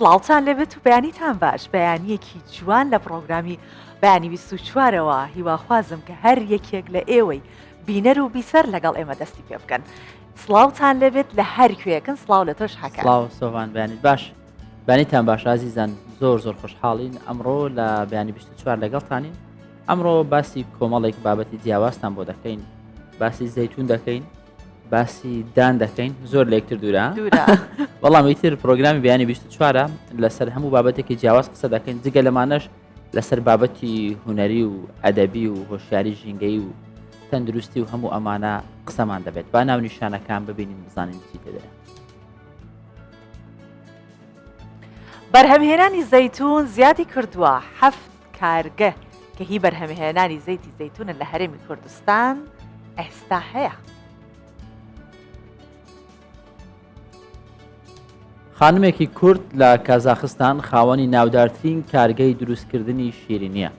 سڵاوتان لێبێت و بەیانیتان باش بەیانیەکی جوان لە پڕۆگرامی بەیانی 24ەوە هیواخوازم کە هەر یەکێک لە ئێوەی بینەر و بیسەر لەگەڵ ئێمە دەستی پێ بکەن سڵاوتان لێبێت لە هەر کوێکن سڵاو لە تۆش هەکە سڵاو سۆڤان بەیانیت باش بەیانیتان باش ئازیزان زۆر زۆر خۆشحاڵین ئەمڕۆ لە بەیانی 24 لەگەڵتانین ئەمڕۆ باسی کۆمەڵێک بابەتی جیاوازتان بۆ دەکەین باسی زەیتون دەکەین باسی دان دەکەین زۆر لە یەکتر دوورە بەڵام ئیتر پرۆگرامی بیانی 24 لەسەر هەموو بابەتێکی جیاواز قسە دەکەین جگە لەمانەش لەسەر بابەتی هونەری و ئەدەبی و هۆشیاری ژینگەی و تەندروستی و هەموو ئەمانە قسەمان دەبێت با ناونیشانەکان ببینین بزانین چی تێدایە. بەرهەمهێنانی زەیتون زیادی کردووە هەفت کارگە کە هی بەرهەمهێنانی زەیتی زەیتونە لە هەرێمی کوردستان ئێستا هەیە. خانمێکی کورد لە کازاخستان خاوەنی ناودارترین کارگەی دروستکردنی شیرینیە.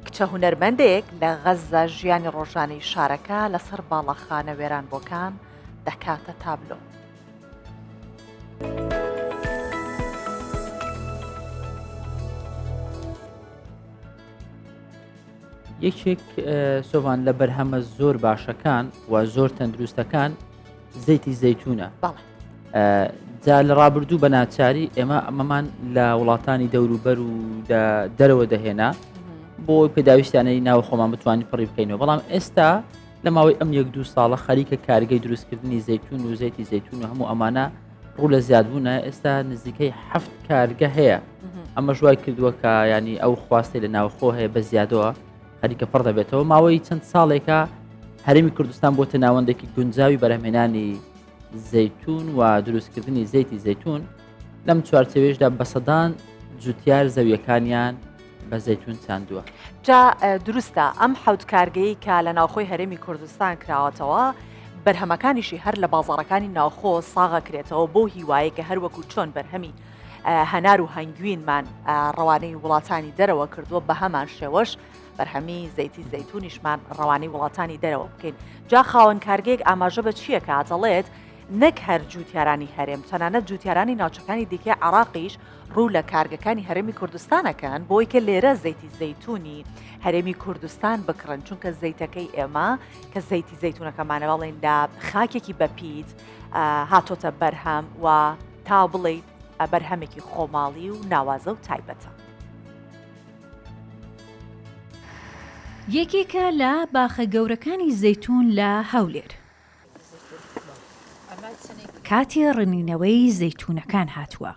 کچە هونەرمەندێک لە غەززە ژیانی ڕۆژانەی شارەکە لەسەر باڵەخانە وێرانبووەکان دەکاتە تابلۆ. یەکێک سۆڤان لە بەرهەمە زۆر باشەکان و زۆر تەندروستەکان زەیتی زەیتونە جا لە ڕابردوو بە ناچاری ئێمە ئەمەمان لە وڵاتانی دەوروبەر و دەرەوە دەهێنا بۆ پێداویستانەی ناو خۆمان بتوانین پڕی بکەینەوە بەڵام ئێستا لە ماوەی ئەم یەک دوو ساڵە خەریکە کارگەی دروستکردنی زەیتون و زەیتی زەیتون و هەموو ئەمانە ڕوو لە زیادبوونە ئێستا نزیکەی هەفت کارگە هەیە ئەمە ژوای کردووە کە ینی ئەو خواستی لە ناوخۆ هەیە بە زیادەوە خەریکە پڕ دەبێتەوە ماوەی چەند ساڵێکە هەرێمی کوردستان بۆتە ناوەندێکی گونجاوی بەرهەمهێنانی زەیتون و دروستکردنی زەیتی زەیتون لەم چوارچێوەیشدا بە سەدان جوتیار زەویەکانیان بە زەیتون چاندووە. جا دروستە ئەم حەوت کارگەیەی کە لە ناوخۆی هەرێمی کوردستان کراوەتەوە، بەرهەمەکانیشی هەر لە بازاڕەکانی ناوخۆ ساغەکرێتەوە بەو هیوایەی کە هەروەکو چۆن بەرهەمی هەنار و هەنگوینمان ڕەوانەی وڵاتانی دەرەوە کردووە بەهەمان شێوەش بەرهەمی زەیتی زەیتونیشمان ڕەوانەی وڵاتانی دەرەوە بکەین. جا خاوەن کارگەیەک ئاماژە بە چییەکە دەڵێت نەک هەر جووتیارانی هەرێم، تەنانەت جووتیارانی ناوچەکانی دیکەی عێراقیش ڕوو لە کارگەکانی هەرێمی کوردستان ئەکەن بۆی کە لێرە زەیتی زەیتونی هەرێمی کوردستان بکڕن چونکە زەیتەکەی ئێمە کە زەیتی زەیتونەکەمانە بەڵێن لە خاکێکی بەپیت هاتۆتە بەرهەم و تا بڵێیت بەرهەمێکی خۆماڵی و ناوازە و تایبەتە. یەکێکە لە باخە گەورەکانی زەیتون لە هەولێر. کاتی ڕنینەوەی زەیتوونەکان هاتووە.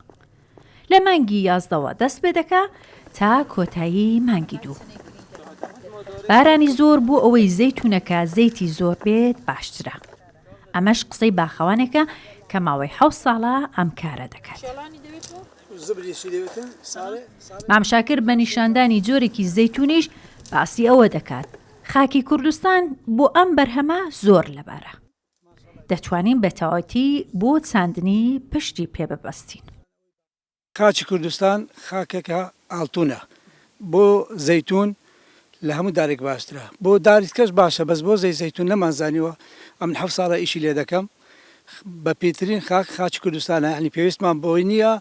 لە مانگی یازدەوە دەست پێ دەکا تا کۆتایی مانگی دوو. بارانی زۆر بۆ ئەوەی زەیتوونەکە زەیتی زۆر بێت باشترە. ئەمەش قسەی باخەوانێکە کە ماوەی حەوت ساڵە ئەم کارە دەکات. مام شاکر بە نیشاندانی جۆرێکی زەیتوونیش باسی ئەوە دەکات، خاکی کوردستان بۆ ئەم بەرهەمە زۆر لەبارە. دەتوانین بە تەواوەتی بۆ چاندنی پشتی پێ ببەستین. خاکی کوردستان خاکێکە ئاڵتونە بۆ زەیتون لە هەموو دارێک باشترە بۆ داری کەش باشە بەس بۆ زەی زەیتون نەمان زانیوە ئەمن حەفت ساڵە ئیشی لێ دەکەم بە پیترین خاک خاکی کوردستانە یانی پێویستمان بەوەی نییە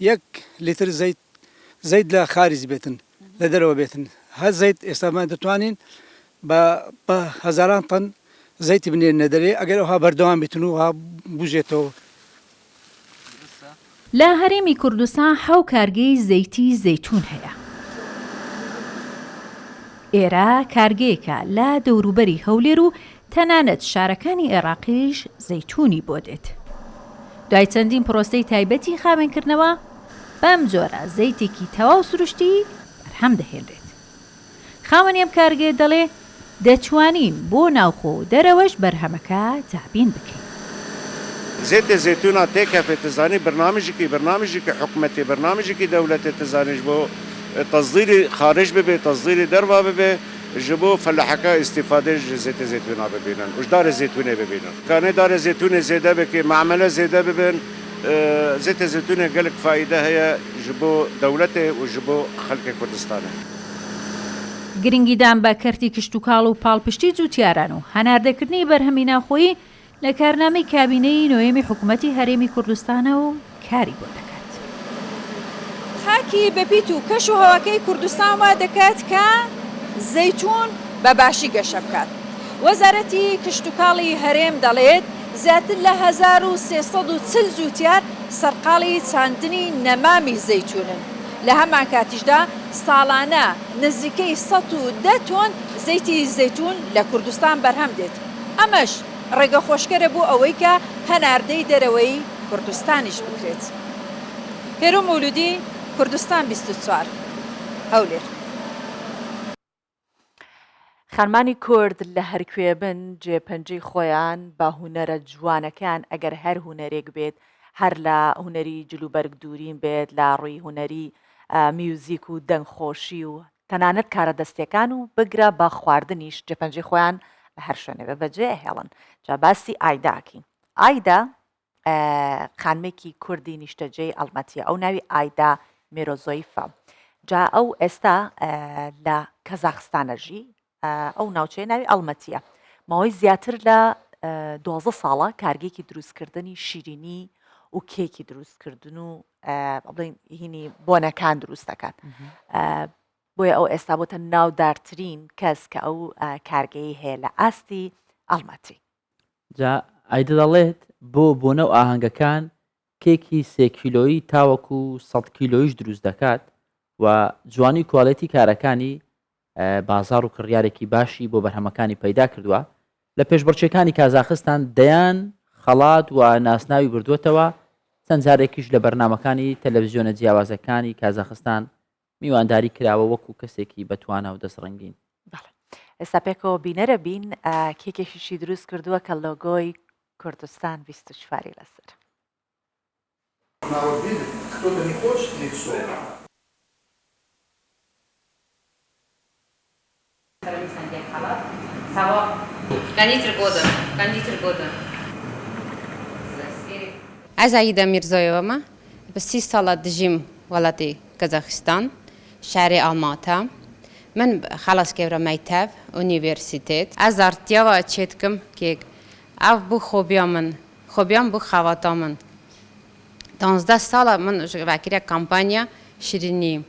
یەک لیتر زەیت زەیت لە خاریج بێتن لە دەرەوە بێتن هەر زەیت ئێستا ئێمە دەتوانین بە بە هەزاران تەن زەیتی بنێرنە دەرێ ئەگەر ئەوها بەردەوام بێتن و ها بوژێتەوە. لە هەرێمی کوردستان حەو کارگەی زەیتی زەیتوون هەیە. ئێرە کارگەیەکە لە دەوروبەری هەولێر و تەنانەت شارەکانی عێراقیش زەیتوونی بۆ دێت. دوای چەندین پرۆسەی تایبەتی خاوێنکردنەوە، بەم جۆرە زەیتێکی تەواو سروشتی بەرهەم دەهێنرێت. خاوەنی ئەم کارگەیە دەڵێ، دەتوانین بۆ ناوخۆ و دەرەوەش بەرهەمەکە دابین بکەین. زێتێ زێتونا تێکەفێ تزانی برنامجێکی برنامجێکی حکومەتێ برنامجێکی دەولەتێ تزانی ژ بۆ تەسدیری خارج ببێ تەسدیری دەرڤا ببێ ژ بۆ فەلاحەکا ئیستیفادێ ژ زێتێ زێتونا ببینن و ژ دارێ زێتونێ ببینن کانێ دارێ زێتونێ زێدە بکێ مەعمەلە زێدە ببن زێتێ زێتونێ گەلک فائیدە هەیە ژ بۆ دەولەتێ و ژ بۆ خەلکێ کوردستانێ. گرنگیدان بە کەرتی کشتوکاڵ و پاڵپشتی جوتیاران و هەناردەکردنی بەرهەمی ناوخۆیی. لە کارنامەی کابینەی نۆیەمی حکومەتی هەرێمی کوردستانە و کاری بۆ دەکات. خاکی بەپیت و کەش و هەواکەی کوردستان وا دەکات کە زەیتوون بە باشی گەشە بکات. وەزارەتی کشتوکاڵی هەرێم دەڵێت، زیاتر لە 1340 جووتیار سەرقاڵی چاندنی نەمامی زەیتوونن، لە هەمانکاتیشدا ساڵانە نزیکەی 110 تۆن زەیتی زەیتوون لە کوردستان بەرهەم دێت، ئەمەش ڕێگەخۆشکەرە بۆ ئەوەی کە هەناردەی دەرەوەی کوردستانیش بکرێت. هێرۆ مەولودی، کوردستان 24، هەولێر. خانمانی کورد لە هەرکوێ بن جێ پەنجەی خۆیان بە هونەرە جوانەکەیان ئەگەر هەر هونەرێک بێت هەر لە هونەری جلوبەرگ دوورین بێت لە ڕووی هونەری میوزیک و دەنگخۆشی و تەنانەت کارە دەستیەکان و بگرە بە خواردنیش جێ پەنجەی خۆیان لە هەر شوێنێ بێ بەجێ ئەهێڵن جا باسی ئایدا ئەکەین ئایدا خانمێکی کوردی نیشتەجێی ئەڵمەتیە ئەو ناوی ئایدا مێرۆزۆیفە جا ئەو ئێستا لە کەزاخستانە ژی ئەو ناوچەیە ناوی ئەڵمەتیە ماوەی زیاتر لە دۆزە ساڵە کارگێکی دروستکردنی شیرینی و کێکی دروستکردن و بڵین هینی بۆنەکان دروست دەکات بۆیە ئەو ئێستا بۆتە ناودارترین کەس کە ئەو کارگەی هەیە لە ئاستی ئەڵمەتی جا ئایدە دەڵێت بۆ بۆنە و ئاهەنگەکان کێکی سێ کیلۆیی تاوەکو سەد کیلۆیش دروست دەکات و جوانی و کوالێتی کارەکانی بازاڕ و کڕیارێکی باشی بۆ بەرهەمەکانی پەیدا کردووە لە پێشبڕکێکانی کازاخستان دەیان خەڵات و ناسناوی بردووەتەوە چەند جارێکیش لە بەرنامەکانی تەلەڤزیۆنە جیاوازەکانی کازاخستان میوانداری کراوە وەکو کەسێکی بەتوانا و دەستڕەنگین. بەڵێ ئێستا پێکەوە بینەرە بین کێکێکیشی دروست کردووە کە لۆگۆی کوردستان 24 لەسەر. Народ видит, кто-то не хочет лицо. Ez Aîda Mîrzoyeva me. Bi sî sala dijîm welatê Kazaxistan, şehrê Almata. Min xelas kevra mektev, unîversîtet. Ez artiyava çêdikim kêk. Ev bû xobiya min. Xobiya min bû xebata min. Danzdeh sala min ji vekiriye kampanya şîrînî.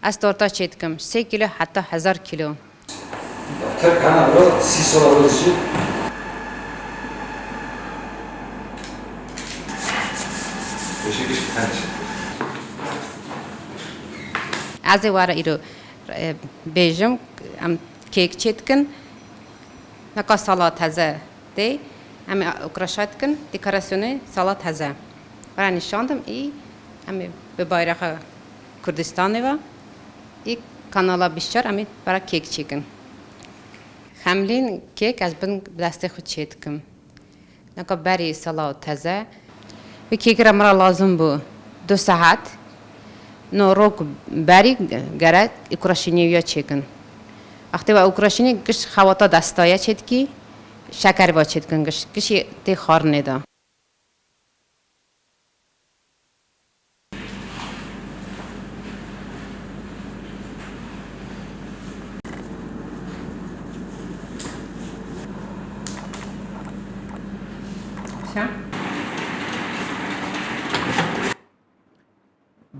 Ez torta çêdikim sê kîlo heta hezar kîlo. Tirk hene wira sî sala wira dijî. Pêşî gişk tenê çêdikir. Ez ê were îro bêjim em kêk çêdikin. Neka sala teze tê em ê ukraşa dikin dekorasyonê sala teze. Were nîşandim î em ê bi bayraxa Kurdistanê ve î kanala 24 em ê para kêk çêkin. Xemlên kêk ez bin bi destê xwe çêdikim. Naka berî sala teze. Wî kêkê re min re lazim bû du saet no rok berî gere ukraşînê wî ya çêkin. Wextê we ukraşînê giş xewata destaye çêdikî, şeker va çêdikin giş gişî tê xwarinê de.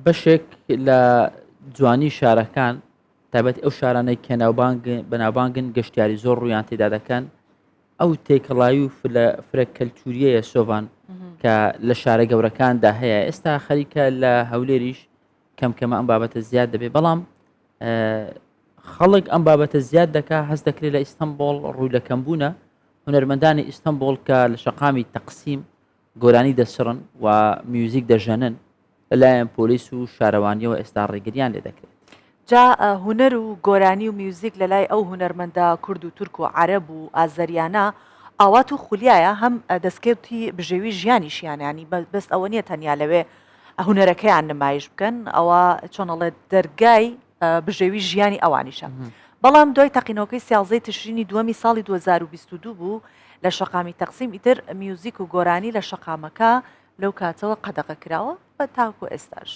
بەشێک لە جوانی شارەکان تایبەت ئەو شارانەی کە ناوبانگ بەناوبانگن گەشتیاری زۆر ڕوویان تێدا دەکەن ئەو تێکەڵاوی و فرە کەلتوریەیە سۆڤان کە لە شارە گەورەکاندا هەیە ئێستا خەریکە لە هەولێریش کەم کەمە ئەم بابەتە زیاد دەبێت بەڵام خەڵک ئەم بابەتە زیاد دەکا هەست دەکرێت لە ئیستەنبۆڵ ڕووی لە کەمبوونە هونەرمەندانی ئیستەنبۆڵ کە لە شەقامی تەقسیم گۆرانی دەچڕن و میوزیک دەژەنن لەلایەن پۆلیس و شارەوانیەوە ئێستا ڕێگریان لێ دەکرێت. جا هونەر و گۆرانی و میوزیک لەلای ئەو هونەرمەندە کورد و تورک و عەرەب و ئازەریانە ئاوات و خولیایە هەم دەستکەوتی بژێوی ژیانیشیانە یانی بەس ئەوە نیە تەنیا لەوێ هونەرەکەیان نمایش بکەن ئەوە چۆن ئەڵێ دەرگای بژێوی ژیانی ئەوانیشە بەڵام دوای تەقینەوەکەی سیازدەی تشرینی دووەمی ساڵی 2022 بوو لە شەقامی تەقسیم ئیتر میوزیک و گۆرانی لە شەقامەکە لەو کاتەوە قەدەغە کراوە بە تاکو ئێستاش.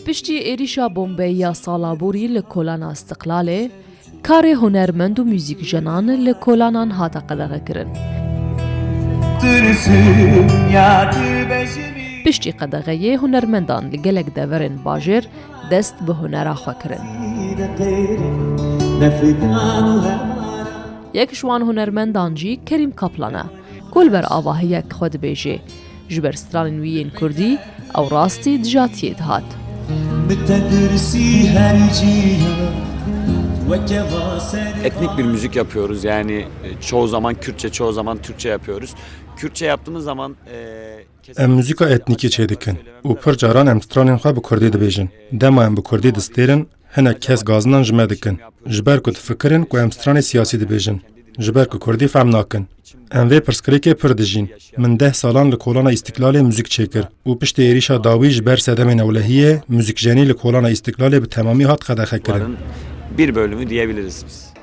Piştî êrîşa bombeyî ya sala borî li Kolana Îstiqlalê. Karê hunermend û muzîkjenan li kolanan hate qedexekirin. Piştî qedexeyê hunermendan li gelek deverên bajêr dest bi hunera xwe kirin. Yek ji wan hunermendan jî Kerîm Kaplan e ku li ber avahiyek xwe dibêjê. Ji ber stranên wî yên kurdî ew rastî dijatiyê dihat. Etnik bir müzik yapıyoruz yani çoğu zaman Kürtçe çoğu zaman Türkçe yapıyoruz. Kürtçe yaptığımız zaman Em muzîka etnîkî çêdikin û pir caran em stranên xwe bi kurdî dibêjin. Dema em bi kurdî distêrin hinek kes gazinan ji me dikin. Ji ber ku difikirin ku em stranê siyasî dibêjin. Ji ber ku kurdî fehm nakin. Em vê pirsgirêkê pir dijîn. Min deh salan li kolana Îstiklalê muzîk çêkir û piştî êrîşa dawî ji ber sedemên ewlehiyê, muzîkjenî li kolana Îstiklalê bi temamî hat qedexekirin. Bir bölümü diyebiliriz biz.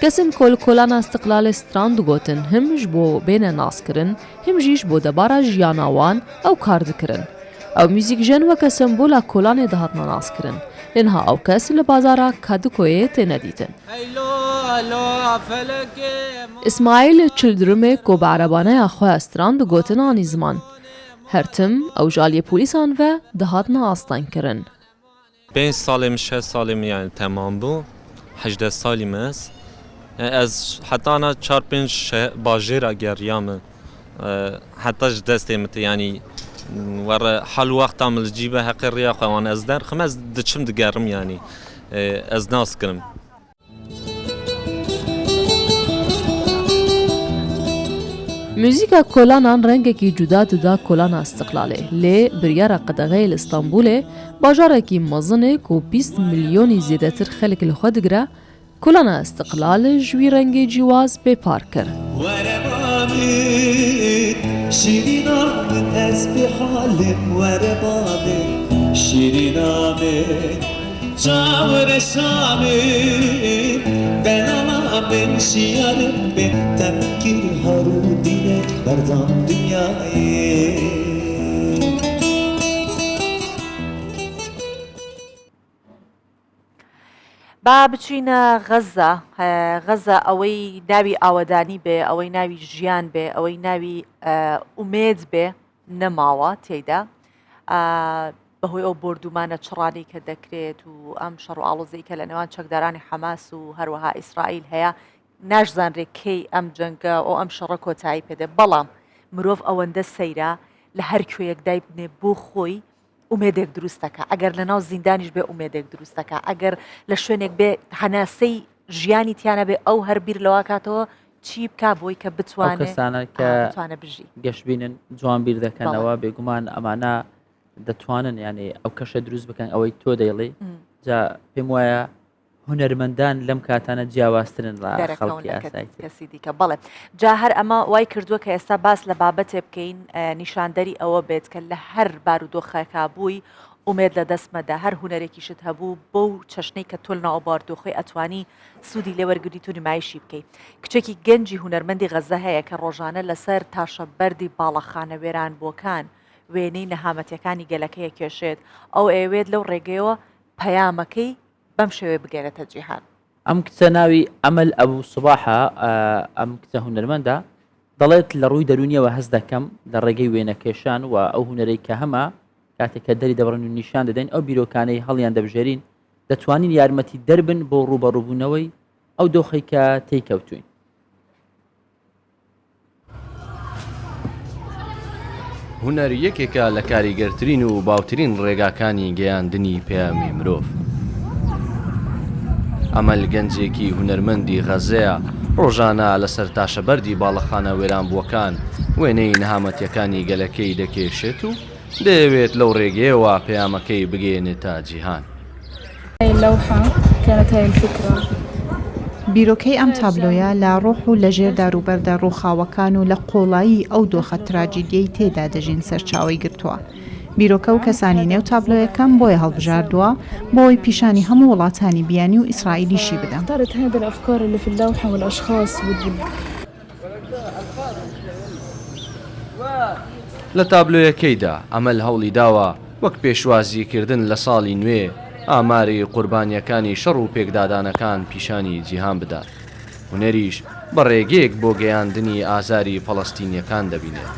Kesên ku li kolana Îstiklalê stran digotin him ji bo bêne naskirin him jî ji bo debara jiyana wan ew kar dikirin. Ew muzîkjen weke sembola kolanê dihatine naskirin. Lê niha ew kes li bazara Kadikoyê têne dîtin. Îsmaîl Çildirimê ku bi erebaneya xwe stran digotin anî ziman. Her tim ew ji aliyê polîsan ve dihatine astengkirin. Pênc salê min şeş salê min yanî temam bû. Hejdeh salî me ez. Ez heta na çar pênc bajêra geriya min. Heta ji destê min tê yanî were hal û wexta min li cî be heqê riya xwe wan ez derxim ez diçim digerim yanî ez nas kirim. Muzîka kolanan rengekî cuda dida kolana Îstiqlalê. Lê biryara qedexeyê li Stenbolê, bajarekî mezin ê ku 20 milyonî zêdetir xelk li xwe digire, Kolana Îstiqlal ji wî rengê cîwaz bêpar kir. با بچینە غەزە غەزە ئەوەی ناوی ئاوەدانی بێ ئەوەی ناوی ژیان بێ ئەوەی ناوی ئومێد بێ نەماوە تێیدا بەهۆی ئەو بۆردومانە چڕانی کە دەکرێت و ئەم شەڕ و ئاڵۆزی کە لە نێوان چەکدارانی حەماس و هەروەها ئیسرائیل هەیە ناشزانرێت کەی ئەم جەنگە و ئەم شەڕە کۆتایی پێدێ بەڵام مرۆڤ ئەوەندە سەیرە لە هەر کوێیەک دایبنێ بۆ خۆی ئومێدێک دروست دەکا ئەگەر لەناو زیندانیش بێ ئومێدێک دروست دەکا ئەگەر لە شوێنێک بێ هەناسەی ژیانی تیانە بێ ئەو هەر بیر لەوە کاتەوە چی بک بۆی کە بتوانێت کەسانە کە بتوانێ بژی گەشببینن جوان بیر دەکەنەوە بێگومان ئەمانە دەتوانن یعنی ئەو کەشە دروست بکەن ئەوەی تۆ دەیڵێ جا پێم وایە هونەرمەندان لەم کاتانە جیاوازترن لە دەرەکەون خەڵکی لە ئاسایی تر. کەسی دیکە بەڵێ جا هەر ئەمە وای کردووە کە ئێستا باس لە بابەتێ بکەین نیشاندەری ئەوە بێت کە لە هەر بارودۆخێکا بووی ئومێد لە دەست مەدە هەر هونەرێکیشت هەبوو بەو چەشنەی کە تۆ لەناو ئەو باردۆخەی ئەتوانی سوودی لێ وەرگریت و نمایشی بکەی کچێکی گەنجی هونەرمەندی غەزە هەیە کە ڕۆژانە لەسەر تاشە بەردی باڵەخانە وێرانبووەکان وێنەی نەهامەتیەکانی گەلەکەی ئەکێشێت ئەو ئەیەوێت لەو ڕێگەیەوە پەیامەکەی بەم شێوەیە بگەێنێتە جیهان. ئەم کچە ناوی ئەمەل ئەبو سوباحە، ئەم کچە هونەرمەندە دەڵێت لە ڕووی دەروونیەوە هەست دەکەم لە ڕێگەی وێنەکێشان و ئەو هونەرەی کە هەمە کاتێک کە دەری دەبڕین و نیشان دەدەین ئەو بیرۆکانەی هەڵیان دەبژێرین دەتوانین یارمەتی دەربن بۆ ڕووبەڕووبوونەوەی ئەو دۆخەی کە تێیکەوتوین. هونەر یەکێکە لە کاریگەرترین و باوترین ڕێگاکانی گەیاندنی پەیامی مرۆڤ. ئەمەل گەنجێکی هونەرمەندی غەززەیە، ڕۆژانە لەسەر تاشەبەردی باڵەخانە وێرانبووەکان وێنەی نەهامەتییەکانی گەلەکەی دەکێشێت و دەیەوێت لەو ڕێگەیەوە پەیامەکەی بگەیەنێتە جیهان. بیرۆکەی ئەم تابلۆیە لە ڕۆح و لە ژێر داروبەردە ڕووخاوەکان و لە قووڵایی ئەو دۆخە تراجیدیەی تێیدا دەژین سەرچاوەی گرتووە. بیرۆکە و کەسانی نێو تابلۆیەکەم بۆیە هەڵبژاردووە بۆ ئەوەی پیشانی هەموو وڵاتانی بیانی و ئیسرائیلیشی بدەم. لە تابلۆیەکەیدا ئەمەل هەوڵی داوە. وەک پێشوازیکردن لە ساڵی نوێ، ئاماری قوربانییەکانی شەڕ و پێکدادانەکان پیشانی جیهان بدات. هونەریش بە ڕێگەیەک بۆ گەیاندنی ئازاری فەڵەستینییەکان دەبینێت.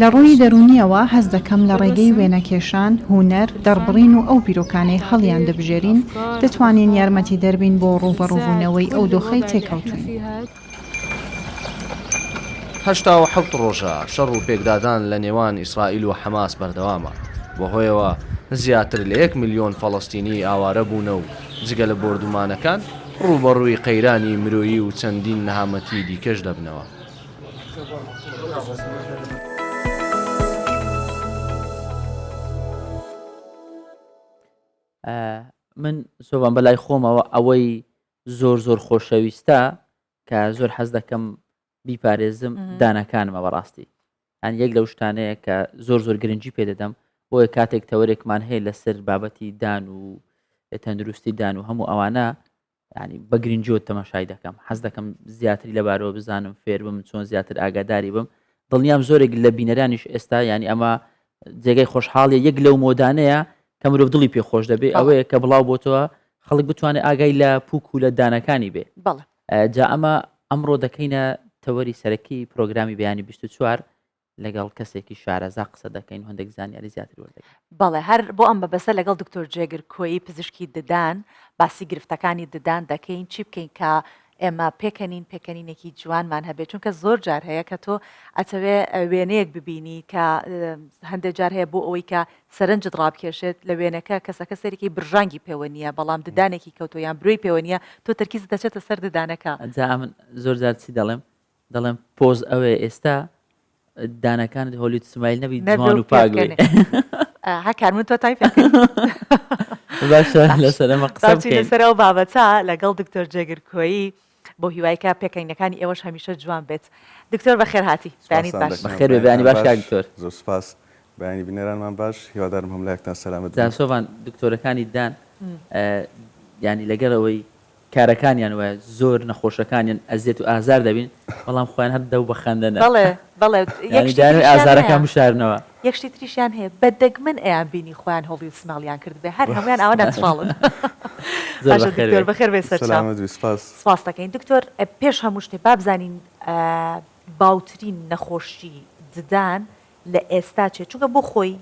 لە ڕووی دەروونییەوە هەست دەکەم لە ڕێگەی وێنەکێشان، هونەر، دەربڕین و ئەو بیرۆکانەی هەڵیان دەبژێرین، دەتوانین یارمەتیدەر بین بۆ ڕووبەڕووبوونەوەی ئەو دۆخەی تێکەوتووین. 87 ڕۆژە شەڕ و پێکدادان لە نێوان ئیسرائیل و حەماس بەردەوامە، بەهۆیەوە زیاتر لە یەک ملیۆن فەڵەستینی ئاوارە بوونە و جگە لە بۆردومانەکان ڕووبەڕووی قەیرانی مرۆیی و چەندین نەهامەتیی دیکەش دەبنەوە. من سۆڤان بەلای خۆمەوە ئەوەی زۆر زۆر خۆشەویستە کە زۆر حەز دەکەم بیپارێزم دانەکانمە بەڕاستی ئەن یەک لەو شتانەیە کە زۆر زۆر گرنگی پێ دەدەم بۆیە کاتێک تەوەرێکمان هەیە لەسەر بابەتی دان و تەندروستی دان و هەموو ئەوانە ینی بە گرنگیەوە تەماشای دەکەم حەز دەکەم زیاتری لەبارەوە بزانم فێر بم چۆن زیاتر ئاگاداری بم دڵنیام زۆرێک لە بینەرانیش ئێستا ینی ئەمە جێگەی خۆشحاڵیە یەک لەو مۆدانەیە کە مرۆڤ دڵی پێ خۆش دەبێ ئەوەیە کە بڵاو بۆتەوە خەڵک بتوانێت ئاگای لە پوک و لە دانەکانی بێ جا ئەمە ئەمڕۆ دەکەینە تەوەری سەرەکی پرۆگرامی بەیانی 24 لەگەڵ کەسێکی شارەزا قسە دەکەین و هەندێک زانیاری زیاتر وەردەگرین. بەڵێ هەر بۆ ئەم مەبەستە لەگەڵ دکتۆر جێگر کۆیی پزیشکی ددان باسی گرفتەکانی ددان دەکەین چی بکەین کە ئێمە پێکەنین پێکەنینێکی جوانمان هەبێت چونکە زۆر جار هەیە کە تۆ ئەتەوێ وێنەیەک ببینی کە هەندێک جار هەیە بۆ ئەوەی کە سەرنجت ڕابکێشێت لە وێنەکە کەسەکە سەرێکی برژانگی پێوە نییە بەڵام ددانێکی کەوتۆ یان برۆی پێوە نییە تۆ تەرکیزت دەچێتە سەر ددانەکە. جا ئەمن زۆر جار چی دەڵێم دەڵێم پۆز ئەوێ ئێستا دانەکانت هۆلیود سمایل نەبی جوان و پاک بێ هەکار من تۆ تای باشە لەسەر ئەمە قسە بکەین لەسەر ئەو بابەتە لەگەڵ دکتۆر جێگر کۆیی بۆ هیوای کە پێکەنینەکانی ئێوەش هەمیشە جوان بێت دکتۆر بەخێر هاتی بەیانیت باش بەخێر بێ بەیانی باش کاک دکتۆر زۆر سپاس بەیانی بینەرانمان باش هیوادارم هەموو لایەکتان سەلامەت بن. سۆڤان دکتۆرەکانی ددان یانی لەگەڵ ئەوەی کارەکانیان وایە زۆر نەخۆشەکانیان ئەزیەت و ئازار دەبین بەڵام خۆیان هەر دەو بە خەندەنە. بەڵێ بەڵێ یەک یانی شتی دایانەوێ تریشیان ئازارەکان هەیە بشارنەوە. یەک شتی تریشیان هەیە بە دەگمەن ئەیان بینی خۆیان هۆڵیود سمایڵیان کردبێ هەر هەموویان ئاوا ناتراڵن. زۆر باشە بەخێر دکتۆر بێی. بەخێر بێی سەرچاو. سەلامەت بی سپاس. سپاست دەکەین دکتۆر پێش هەموو شتێ با بزانین باوترین نەخۆشی ددان لە ئێستا چیە چونکە بۆ خۆی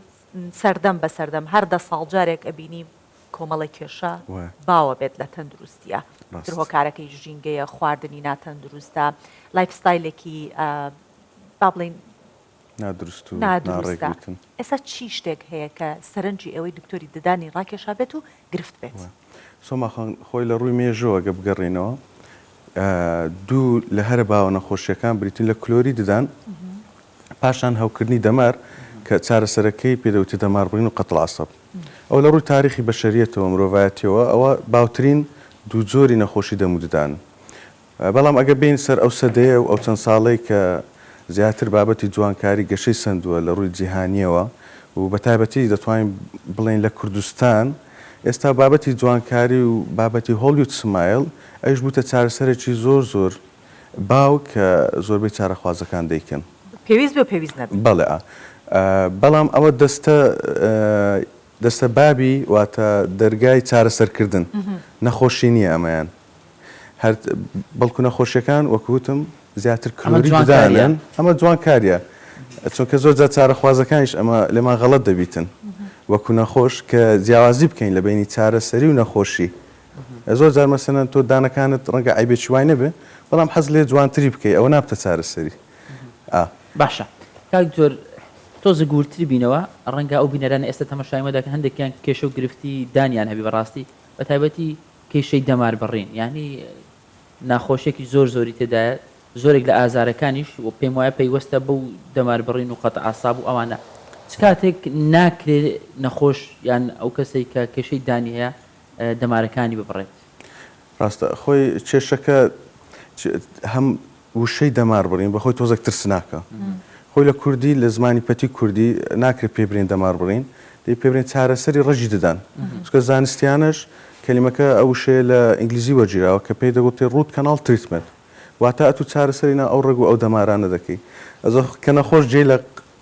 سەردەم بە سەردەم هەر دە ساڵ جارێک ئەبینی کۆمەڵێک کێشە باوە بێت لە تەندروستیە تر هۆکارەکەی ژینگەیە خواردنی ناتەندروستە life style ێکی با بڵین نادروست و ناڕێک بیتن. ئێستا چی شتێک هەیە کە سەرنجی ئێوەی دکتۆری ددانی ڕاکێشا بێت و گرفت بێت؟ سۆما خان خۆی لە ڕووی مێژووە گە بگەڕێینەوە دوو لە هەرە باوە نەخۆشیەکان بریتین لە کلۆری ددان پاشان هەوکردنی دەمار کە چارەسەرەکەی پێ دەوترێت دەماربڕین و قتل عصب. ئەوە لە ڕووی تاریخی بەشەریەتەوە، مرۆڤایەتیەوە، ئەوە باوترین دوو جۆری نەخۆشی دەم و ددانن. بەڵام ئەگەر بێین سەر ئەو سەدەیە و ئەو چەند ساڵەی کە زیاتر بابەتی جوانکاری گەشەی سەندووە لە ڕووی جیهانیەوە و بە تایبەتی دەتوانین بڵێین لە کوردستان ئێستا بابەتی جوانکاری و بابەتی Hollywood smile ئەویش بووتە چارەسەرێکی زۆر زۆر باو کە زۆربەی چارەخوازەکان دەیکەن. پێویست بێ و پێویست نەبێ. بەڵێ ئا. بەڵام ئەوە دەستە دەستە بابی واتە دەرگای چارەسەرکردن نەخۆشی نییە ئەمەیان هەر بەڵکو نەخۆشیەکان وەکو وتم زیاتر ئەمە کلۆری جوانکاریە. ددانن ئەمە جوانکاریە چونکە زۆر جار چارەخوازەکانیش ئەمە لێمان غەڵەت دەبیتن وەکو نەخۆش کە جیاوازی بکەین لە بەینی چارەسەری و نەخۆشی زۆر جار مەسەلەن تۆ دانەکانت ڕەنگە عەیبێکی وای نەبێ بەڵام حەز لێ جوانتری بکەی ئەوە نابتە چارەسەری ئا. باشە کاک دکتۆر تۆزێک وردتر بینەوە ڕەنگە ئەو بینەرانە ئێستا تەمەشای مە دەکەن هەندێکیان کێشە و گرفتی دانیان هەبی بەڕاستی بەتایبەتی کێشەی دەمار بڕین یانی ناخۆشیەکی زۆر زۆری تێدایە زۆرێک لە ئازارەکانیش و پێم وایە پەیوەستە بەو دەمار بڕین و قەتع ئەعساب و ئەوانە چ کاتێک ناکرێ نەخۆش یان ئەو کەسەی کە کێشەی دانی هەیە دەمارەکانی ببڕێت. ڕاستە خۆی کێشەکە هەم وشەی دەمار بڕین بەخۆی تۆزێک ترسناکە خۆی لە کوردی لە زمانی پەتی کوردی ناکرێت پێ برێن دەمار بڕین دەی پێ برێن چارەسەری ڕەگی ددان چونکە زانستیانەش کەلیمەکە ئەو وشەیە لە ئینگلیزی وەرگیراوە کە پێی دەگوترێت root canal treatment. واتە ئەتوو چارەسەری ناو ئەو ڕەگ و ئەو دەمارانە دەکەی. ئەزۆ کە نەخۆش جێی لە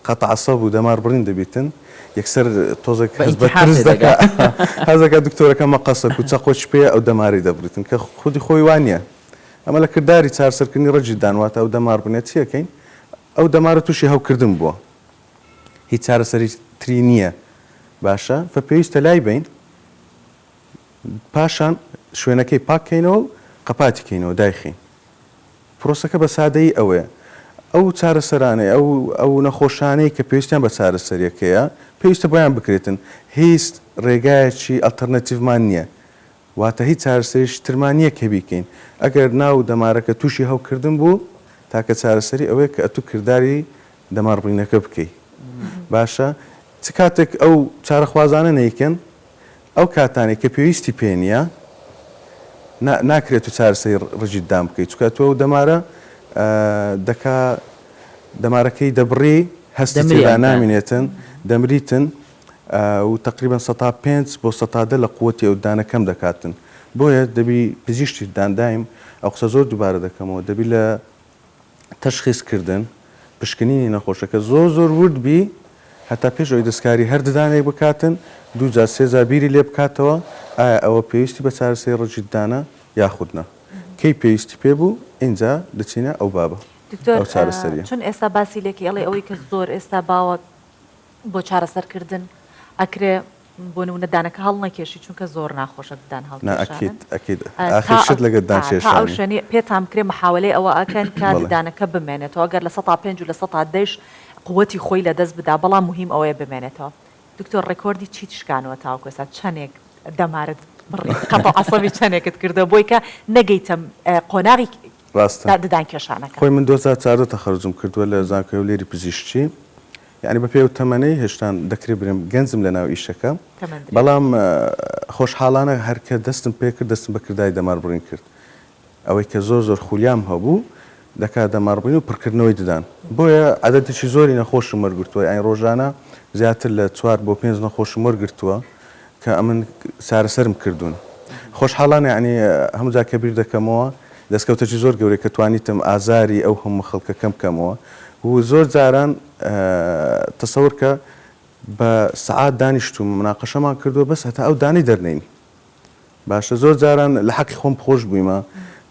قەتع عەسەب و دەمار بڕین دەبیتن یەکسەر تۆزێک بە هەست بە ئینتیحار ترس تێدەگا. دەکا هەست دەکا دکتۆرەکە مەقەسەک و چەقۆکی پێیە ئەو دەمارەی دەبڕیتن کە خودی خۆی وا نییە. ئەمە لە کرداری چارسەرکردنی ڕەگی ددان واتە ئەو دەمار بڕینە چی ئەکەین؟ ئەو دەمارە تووشی هەوکردن بووە هیچ چارەسەری تری نییە باشە فە پێویستە لای بەین پاشان شوێنەکەی پاک کەینەوە و قەپاتی کەینەوە دایخەین پرۆسەکە بە سادەیی ئەوەیە ئەو چارەسەرانەی ئەو ئەو نەخۆشانەی کە پێویستیان بە چارەسەریەکەیە پێویستە بۆیان بکرێتن هیچ ڕێگایەکی ئەڵتەرناتیڤمان نییە واتە هیچ چارەسەریی ترمان نییە کە بیکەین. ئەگەر ناو دەمارەکە تووشی هەوکردن بوو، تاکە چارەسەری ئەوەیە کە ئەتوو کرداری دەماربڕینەکە بکەی. باشە چ کاتێک ئەو چارەخوازانە نەیکەن؟ ئەو کاتانەی کە پێویستی پێ نییە، نا ناکرێت تو چارەسەری ڕجی ددان بکەی، چونکە ئەتوو ئەو دەمارە دەکا دەمارەکەی دەبڕی، هەستی دەمری تێدا ئەم دان. نامینێتن، دەمریتن. و تەقریبەن سەتا پێنج بۆ سەتا دە لە قوەتی ئەو ددانە کەم دەکاتن بۆیە دەبی پزیشتی ددان دایم ئەو قسە زۆر دووبارە دەکەمەوە دەبی لە تەشخیس کردن پشکنینی نەخۆشەکە زۆر زۆر ورد بی هەتا پێش ئەوی دەستکاری هەر ددانێک بکاتن دوو جار سێ جار بیری لێ بکاتەوە ئایا ئەوە پێویستی بە چارەسەری ڕەگی ددانە یاخود نا کەی پێویستی پێ بوو ئینجا دەچینە ئەو بابە دکتۆر ئەو چارەسەریە. چون ئێستا باسی لێکەی ئەڵێ ئەوەی کە زۆر ئێستا باوە بۆ چارەسەرکردن ئەکرێ بۆ نمونە دانەکە هەڵنەکێشی چونکە زۆر ناخۆشە ددان نا هەڵکێشانن ئەکید ئەکید تا ئاخر شت لەگەر ددان تا ئەو کێشانی. شوێنەی پێتان بکرێ محاوەلەی ئەوە ئەکەن کە بەڵێ. ددانەکە بمێنێتەوە گەر 5% و 10% ش قوتی خۆی لەدەست بدا بەڵام موهیم ئەوەیە بمێنێتەوە دکتۆر ڕێکۆردی چیت شکانوە تاوەکو ئێستا چەنێک دەمارت بڕی قەتع عەسەبی چەنێکت کردوە بۆی کە نەگەیتە قۆناغی ڕاستە ددان کێشانەکە. خۆی من 2014 تەخەروجم کردوە لە زانکۆی هەولێری پزیشکی یانی بەپێی ئەو تەمەنەی هێشتان دەکرێ برێم گەنجم لەناو ئیشەکە بەڵام خۆشحاڵانە هەر کە دەستم پێکرد دەستم بە کرداری دەماربڕین کرد ئەوەی کە زۆر زۆر خولیام هەبوو دەکا دەماربڕین و پڕکردنەوەی ددان بۆیە عەدەدێکی زۆری نەخۆشم وەرگرتووە یانی ڕۆژانە زیاتر لە چوار بۆ پێنج نەخۆشم وەرگرتووە کە ئەمن چارەسەرم کردوون. خۆشحاڵانە یانی هەموو جار کە بیر دەکەمەوە دەستکەوتێکی زۆر گەورەیە کە توانیتم ئازاری ئەو هەموو خەڵکە کەم بکەمەوە و زۆر جاران تەسەور کە بە سەعات دانیشتووم مناقەشەمان کردووە بەس هەتا ئەو دانەی دەرنێنی باشە زۆر جاران لە حەقی خۆم خۆش بوویمە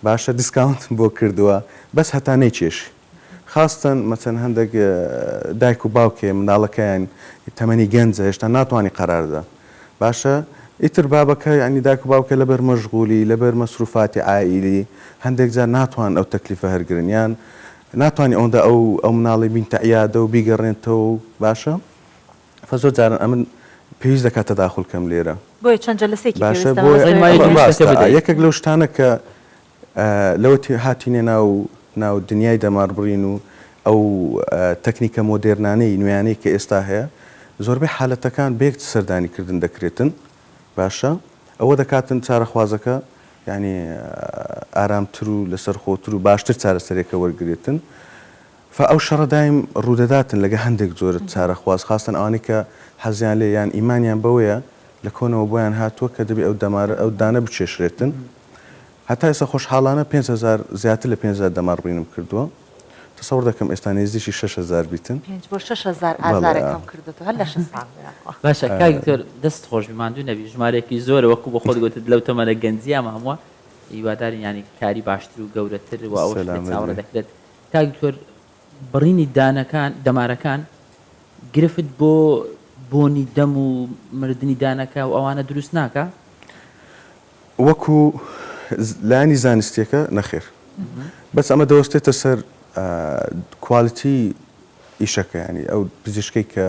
باشە discount م بۆ کردووە بەس هەتا نەیکێشی خاستەن مەسەن هەندێک دایک و باوکێ منداڵەکەیان تەمەنی گەنجە هێشتا ناتوانی قەرار دا باشە ئیتر بابەکە یانی دایک و باوکە لەبەر مەشغولی لەبەر مەسروفاتی عائیلی هەندێک جار ناتوان ئەو تەکلیفە هەرگرن یان ناتوانی ئەوەندە ئەو ئەو مناڵی بینتە عیادە و بیگەڕێنتەوە و باشە فە زۆر جاران ئەمن پێویست دەکات تەداخول کەم لێرە بۆیە چەند جەلەسەیەکی باشە پێویستە بۆیە ڕێنمایی دروستەکە ڕاستە بدەیت. یەکێک لەو شتانە کە لەوەتی هاتینە ناو ناو دنیای دەماربڕین و ئەو تەکنیکە مۆدێرنانەی نوێیانەی کە ئێستا هەیە زۆربەی حالەتەکان بە یەک سەردانی کردن دەکرێتن باشە ئەوە دەکاتن چارەخوازەکە یانی ئارامتر و لەسەرخۆتر و باشتر چارەسەرێکە وەرگرێتن فە ئەو شەڕە دایم ڕوودەداتن لەگە هەندێک جۆرە چارەخواز خاستەن ئەوانەی کە حەزیان لێ یان ئیمانیان بەوەیە لە کۆنەوە بۆیان هاتووە کە دەبێ ئەو دەمارە ئەو دانە بکێشرێتن هەتا ئێستا خۆشحاڵانە 5000 زیاتر لە 5000 دەماربڕینم کردووە تەسەور دەکەم ئێستا نێزیکی 6000 بیتن. پێنج بۆ 6000 بەڵێ ئازارەکەم کردووە هەر لە شەش ساڵ یاخوا. باشە کاک دکتۆر دەستت خۆش بی ماندوو نەبی ژمارەیەکی زۆرە وەکو بۆ خۆت گوتت لەو تەمەنە گەنجیە ئەمە هەمووە هیوادارین یانی کاری باشتر و گەورەتر و ئەوەش لێت سەلامەت چاوەڕێ بی. دەکرێت کاک دکتۆر بڕینی دانەکان دەمارەکان گرفت بۆ بۆنی دەم و مردنی دانەکە و ئەوانە دروست ناکا؟ وەکو لایەنی زانستیەکە نەخێر بەس ئەمە دەوەستێتە سەر کوالیتی ئیشەکە یانی ئەو پزیشکەی کە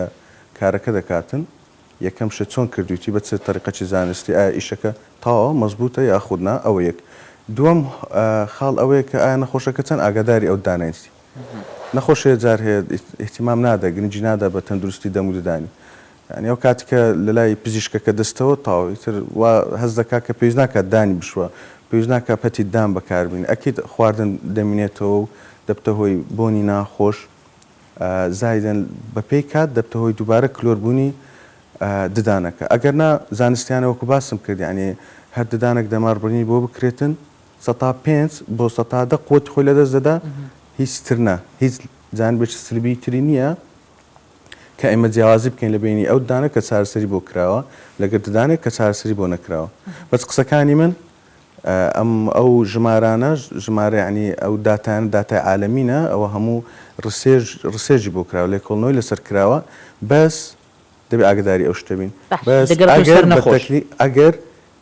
کارەکە دەکاتن یەکەم شت چۆن کردویتی بە چ تەریقەکی زانستی ئایا ئیشەکە تەواوە مەزبوتە یاخود نا ئەوە یەک دووەم خاڵ ئەوەیە کە ئایا نەخۆشەکە چەند ئاگاداری ئەو دانەیەتی نەخۆش هەیە جار هەیە ئیهتیمام نادا گرنگی نادا بە تەندروستی دەم و ددانی یانی ئەو کاتی کە لەلای پزیشکەکە دەستەوە تەواو ئیتر وا هەست دەکا کە پێویست ناکات دانی بشوا پێویست ناکا پەتی دان بەکاربینی ئەکید خواردن دەمینێتەوە و دەبتە هۆی بۆنی ناخۆش زایدەن بەپێی کات دەبتە هۆی دووبارە کلۆر بوونی ددانەکە ئەگەر نا زانستیانە وەکو باسم کرد یانی هەر ددانێک دەمار بڕینی بۆ بکرێتن. 5% بۆ 10% قوتی خۆی لەدەست دەدا هیچ تر نا هیچ جانبێکی سلبی تری نییە کە ئێمە جیاوازی بکەین لە بەینی ئەو ددانە کە چارەسەری بۆ کراوە لەگەر ددانێک کە چارەسەری بۆ نەکراوە بەس قسەکانی من ئەم ئەو ژمارانە ژمارە یانی ئەو داتایانە داتای عالەمینە ئەوە هەموو ڕسێژ ڕسێرجی بۆ کراوە لێکۆڵنەوەی لەسەر کراوە بەس دەبێ ئاگداری ئەو شتە بین بەس ئەگەر بە تەکنی ئەگەر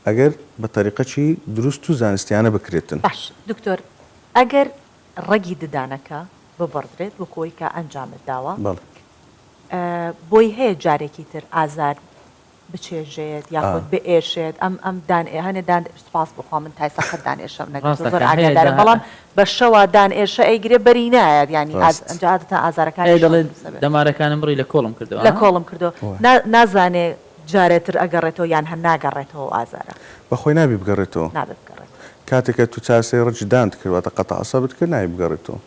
ئەگەر بە تەریقەکی دروست و زانستیانە بکرێتن. باش دکتۆر ئەگەر ڕەگی ددانەکە ببڕدرێت وەکو ئەوەی کە ئەنجامت داوە بەڵێ. بۆی هەیە جارێکی تر ئازار بچێژێت یاخود بئێشێت ئەم ئەم دان هەنێ دان سوپاس بۆ خوا من تایسا قەت دان ئێشەم نەگرتووە زۆر ئاگادارم بەڵام بە شەوا دان ئێشە ئەیگرێ بەری نایەت یانی ئەنجا عادەتەن ئازارەکانی دەڵێ دەمارەکانم بڕی لە کۆڵم کردەوە لە کۆڵم کردەوە نازانێ جارێ تر ئەگەڕێتەوە یان هەر ناگەڕێتەوە ئەو ئازارە. بەخۆی نابی بگەڕێتەوە. نابێ بگەڕێتەوە. کاتێک کە تو چارەسەری ڕەگی دانت کرد واتە قەتع عەسەبت کرد نابی بگەڕێتەوە.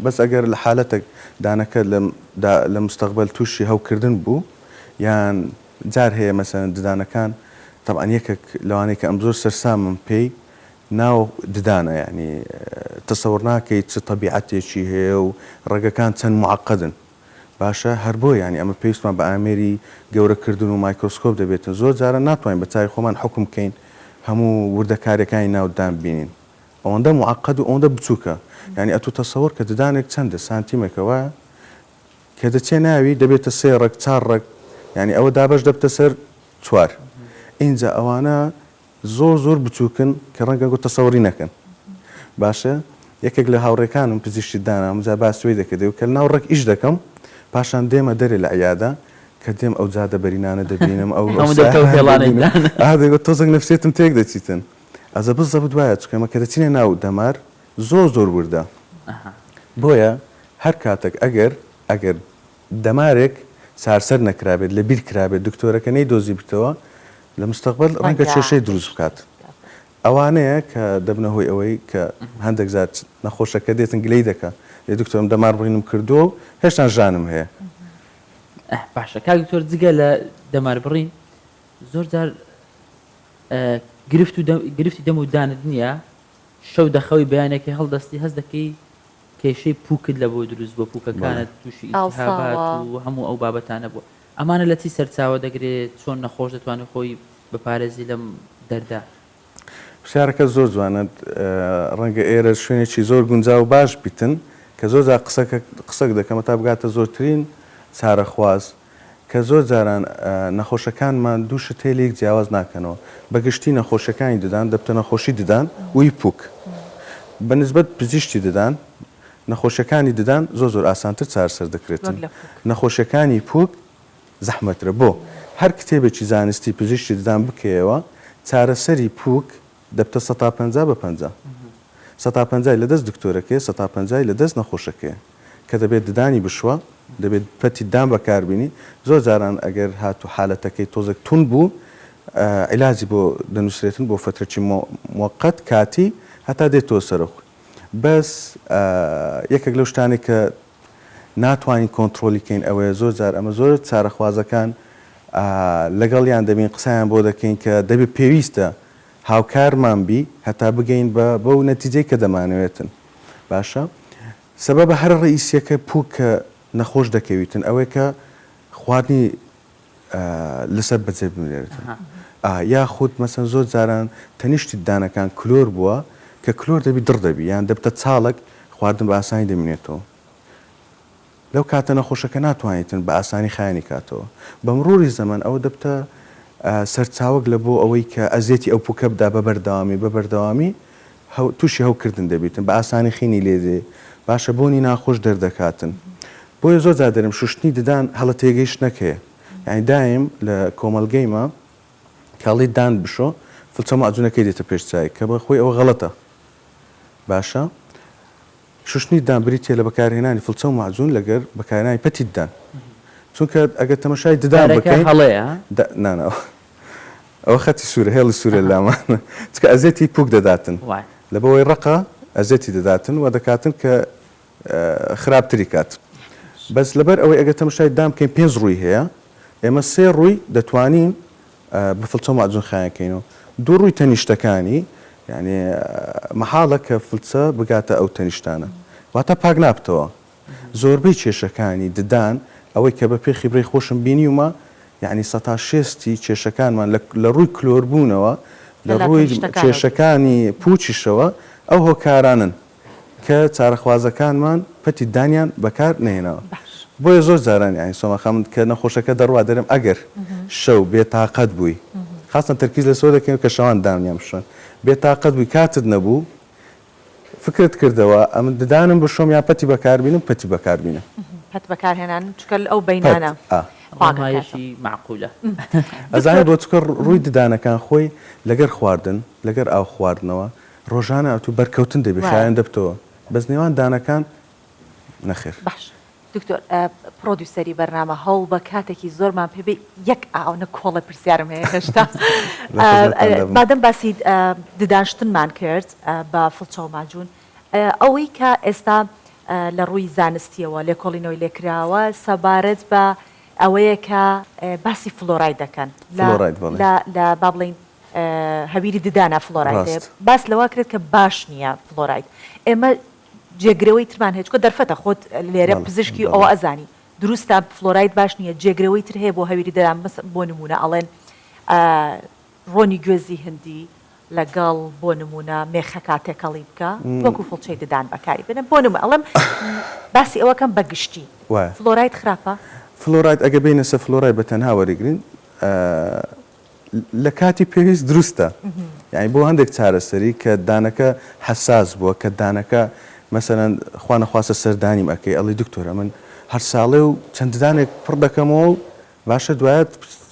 بەس ئەگەر لە حالەتەک دانەکە لە دا لە مستەقبەل توشی هەوکردن بوو یان جار هەیە مەسەلەن ددانەکان تەبعەن یەکەک لەوانەی کە ئەم زۆر سەرسامم پێی ناو ددانە یانی تەسەور ناکەی چ تەبیعەتێکی هەیە و ڕەگەکان چەند موعەقەدن باشە هەر بۆیە یانی ئەمە پێویستمان بە ئامێری گەورە کردن و مایکرۆسکۆپ دەبێتن زۆر جاران ناتوانین بە چاوی خۆمان حوکم بکەین هەموو وردەکاریەکانی ناو ددان ببینین ئەوەندە موعەقەد و ئەوەندە بچوکە یانی ئەتوو تەسەوەر کە ددانێک چەندە سانتیمێکە وایە کە دەچێ ناوی دەبێتە سێ ڕەگ چار ڕەگ یانی ئەوە دابەش دەبتە سەر چوار ئینجا ئەوانە زۆر زۆر بچوکن کە ڕەنگە گۆ تەسەوری نەکەن باشە یەکێک لە هاوڕێکانم پزیشکی دانا ئەمجا باسی وەی دەکرد دەیگوت کە لەناو ڕەگ ئیش دەکەم پاشان دێمە دەرێ لە عیادە کە دێم ئەو جادە بەرینانە دەبینم ئەو هەموو دەبتەوە هێڵانەی دان ئا دەیگوت تۆزێک نەفسیەتم تێک دەچیتن ئەزە بزەبت وایە چونکە ئێمە کە دەچینە ناو دەمار زۆر زۆر وردە بۆیە هەر کاتێک ئەگەر ئەگەر دەمارێک چارسەر نەکرابێت لە بیر کرابێت دکتۆرەکە نەیدۆزیبتەوە لە مستەقبەل ڕەنگە کێشەی دروست بکات ئەوانەیە کە دەبنە هۆی ئەوەی کە هەندێک جار نەخۆشەکە دێتن گلەی دەکا دەی دکتۆر من دەمار بڕینم کردووە و هێشتان ژانم هەیە. باشە کاک دکتۆر جگە لە دەمار بڕین زۆر جار گرفت و گرفتی دەم و دانت نییە شەو دەخەوی بەیانێکی هەڵدەستی هەست دەکەی کێشەی پوکت لە بۆ دروست بووە پوکەکانت تووشی ئیلتیهابات و هەموو ئەو بابەتانە بووە ئەمانە لە چی سەرچاوە دەگرێت چۆن نەخۆش دەتوانێت خۆی بپارێزی لەم دەردە؟ پرسیارەکەت زۆر جوانە ڕەنگە ئێرە شوێنێکی زۆر گونجاو و باش بیتن کە زۆر جار قسەکە قسەک دەکەم هەتا بگاتە زۆرترین چارەخواز کە زۆر جاران نەخۆشەکانمان دوو شت هەیە لێک جیاواز ناکەنەوە بە گشتی نەخۆشیەکانی ددان دەبتە نەخۆشی ددان و ی پوک بە نسبەت پزیشتی ددان نەخۆشیەکانی ددان زۆر زۆر ئاسانتر چارەسەر دەکرێتن نەخۆشیەکانی پوک زەحمەترە بۆ هەر کتێبێکی زانستی پزیشتی ددان بکەیەوە چارەسەری پوک دەبتە سەتا 50 بە 50 سەتا پەنجای لە دەست دکتۆرەکەیە سەتا پەنجای لە دەست نەخۆشەکەیە کە دەبێت ددانی بشوا، دەبێت پەتی ددان بەکاربینی، زۆر جاران ئەگەر هاتوو حالەتەکەی تۆزێک توند بوو عیلاجی بۆ دەنووسرێتن بۆ فەترەکی موەقەت، کاتی، هەتا دێتەوە سەرەخۆی. بەس یەکێک لەو شتانەی کە ناتوانین کۆنتڕۆلی کەین ئەوەیە زۆر جار ئەمە زۆر چارەخوازەکان لەگەڵیان دەبین قسەیان بۆ دەکەین کە دەبێت پێویستە هاوکارمان بی هەتا بگەین بە بەو نەتیجەی کە دەمانەوێتن. باشە سەبەبە هەرە ڕەئیسیەکە پوک کە نەخۆش دەکەویتن ئەوەیە کە خواردنی لەسەر بەجێ بمێنێتن یاخود مەسەن زۆر جاران تەنیشتی ددانەکان کلۆر بووە کە کلۆر دەبی دڕ دەبی یان دەبتە چاڵک خواردن بە ئاسانی دەمینێتەوە لەو کاتە نەخۆشەکە ناتوانیتن بە ئاسانی خایەنی کاتەوە. بە مڕوری زەمەن ئەوە دەبتە سەرچاوەک لە بۆ ئەوەی کە ئەزیەتی ئەو پوکە بدا بە بەردەوامی بە بەردەوامی توشی هەوکردن دەبیتن بە ئاسانی خینی لێ دێ باشە بۆنی ناخۆش دەردەکاتن بۆیە زۆر جار دەرێم شوشتنی ددان هەڵە تێگەیشتنەک هەیە یانی دایم لە کۆمەڵگەی مە کە ئەڵێی دان بشۆ فلچە مەعجونەکەی دێتە پێش چاوی کە بە خۆی ئەوە غەڵەتە باشە شوشتنی ددان بریتیە لە بەکارهێنانی فڵچە و مەعجون لەگەر بەکارهێنانی پەتی ددان چونکە ئەگەر تەمەشای ددان دارەکە بکەین هەڵەیە؟ دا نا نا ئەوە خەتی سوورە هێڵی سوورە لامان چونکە ئەزێتی پوک دەداتن وای. لەبەوەی ڕەقە ئەزێتی دەداتن و دەکاتن کە خراپتری کات بەس لەبەر ئەوەی ئەگەر تەمەشای ددان بکەین پێنج ڕووی هەیە ئێمە سێ ڕووی دەتوانین بە فڵچە و مەعجون خایەن کەینەوە دوو ڕووی تەنیشتەکانی. یانی مەحاڵە کە فلچە بگاتە ئەو تەنیشتانە واتە پاک نابتەوە. زۆربەی کێشەکانی ددان ئەوەی کە بە پێی خیبرەی خۆشم بینیومە یانی سەتا شێستی کێشەکانمان لە ڕووی کلۆر بوونەوە لە ڕووی کێشەکانی پووچیشەوە ئەو هۆکارانەن کە چارەخوازەکانمان پەتی ددانیان بەکار نەهێناوە بۆیە زۆر جاران یانی سۆما خان کە نەخۆشەکە دەڕوا دەرێم ئەگەر شەو بێتاقەت بووی خاستەن تەرکیز لەسەر دەکەین کە شەوان دانیان بشۆن بێتاقەت بووی کاتت نەبوو فکرت کردەوە ئەمن ددانم بشۆم یان پەتی بەکار بینم پەتی بەکار بینم. پەت بەکارهێنان چونکە ئەو بەینانە پەت ئا. ڕێنمایەکی مەعقولە. ئەزانی بۆ چونکە ڕووی ددانەکان خۆی لەگەر خواردن لەگەر ئاو خواردنەوە ڕۆژانە ئەتوو بەرکەوتن دەبی خاوێن دەبتەوە بەس نێوان دانەکان نەخێر. باش دکتۆر پڕۆدیوسەری بەرنامە هەوڵبە کاتێکی زۆرمان پێ بێ یەک ئاونە کۆڵە پرسیارم هەیە هێشتا مادەم باسی ددانشتنمان کرد بە فڵچە و ماجون ئەوەی کە ئێستا لە ڕووی زانستیەوە لێکۆڵینەوەی لێکراوە سەبارەت بە ئەوەیە کە باسی فلۆراید دەکەن لە با بڵین هەویری ددانە فلۆراید باس لەوە کرێت کە باش نییە فلۆراید ئێمە جێگرەوەی ترمان هەیە چونکە دەرفەتە خۆت لێرە پزیشکی ئەوە ئەزانی دروستە فلۆراید باش نییە جێگرەوەی تر هەیە بۆ هەویری ددان بۆ نمونە ئەڵێن ڕۆنی گوێزی هندی لەگەڵ بۆ نمونە مێخەکا تێکەڵی بکە وەکو فڵچەی ددان بەکاری بێنە بۆ نمونە ئەڵێم باسی ئەوەکەم بە گشتی فلۆراید خراپە؟ فلۆراید ئەگەر بێینە سەر فلۆراید بە تەنها وەریگرین لە کاتی پێویست دروستە یانی بۆ هەندێک چارەسەری کە دانەکە حەساس بووە کە دانەکە مەسەلەن خوا نەخواستە سەردانیم ئەکەی ئەڵێی دکتۆر ئەمن هەر ساڵێ و چەند ددانێک پڕ دەکەمەوە و باشە دوایە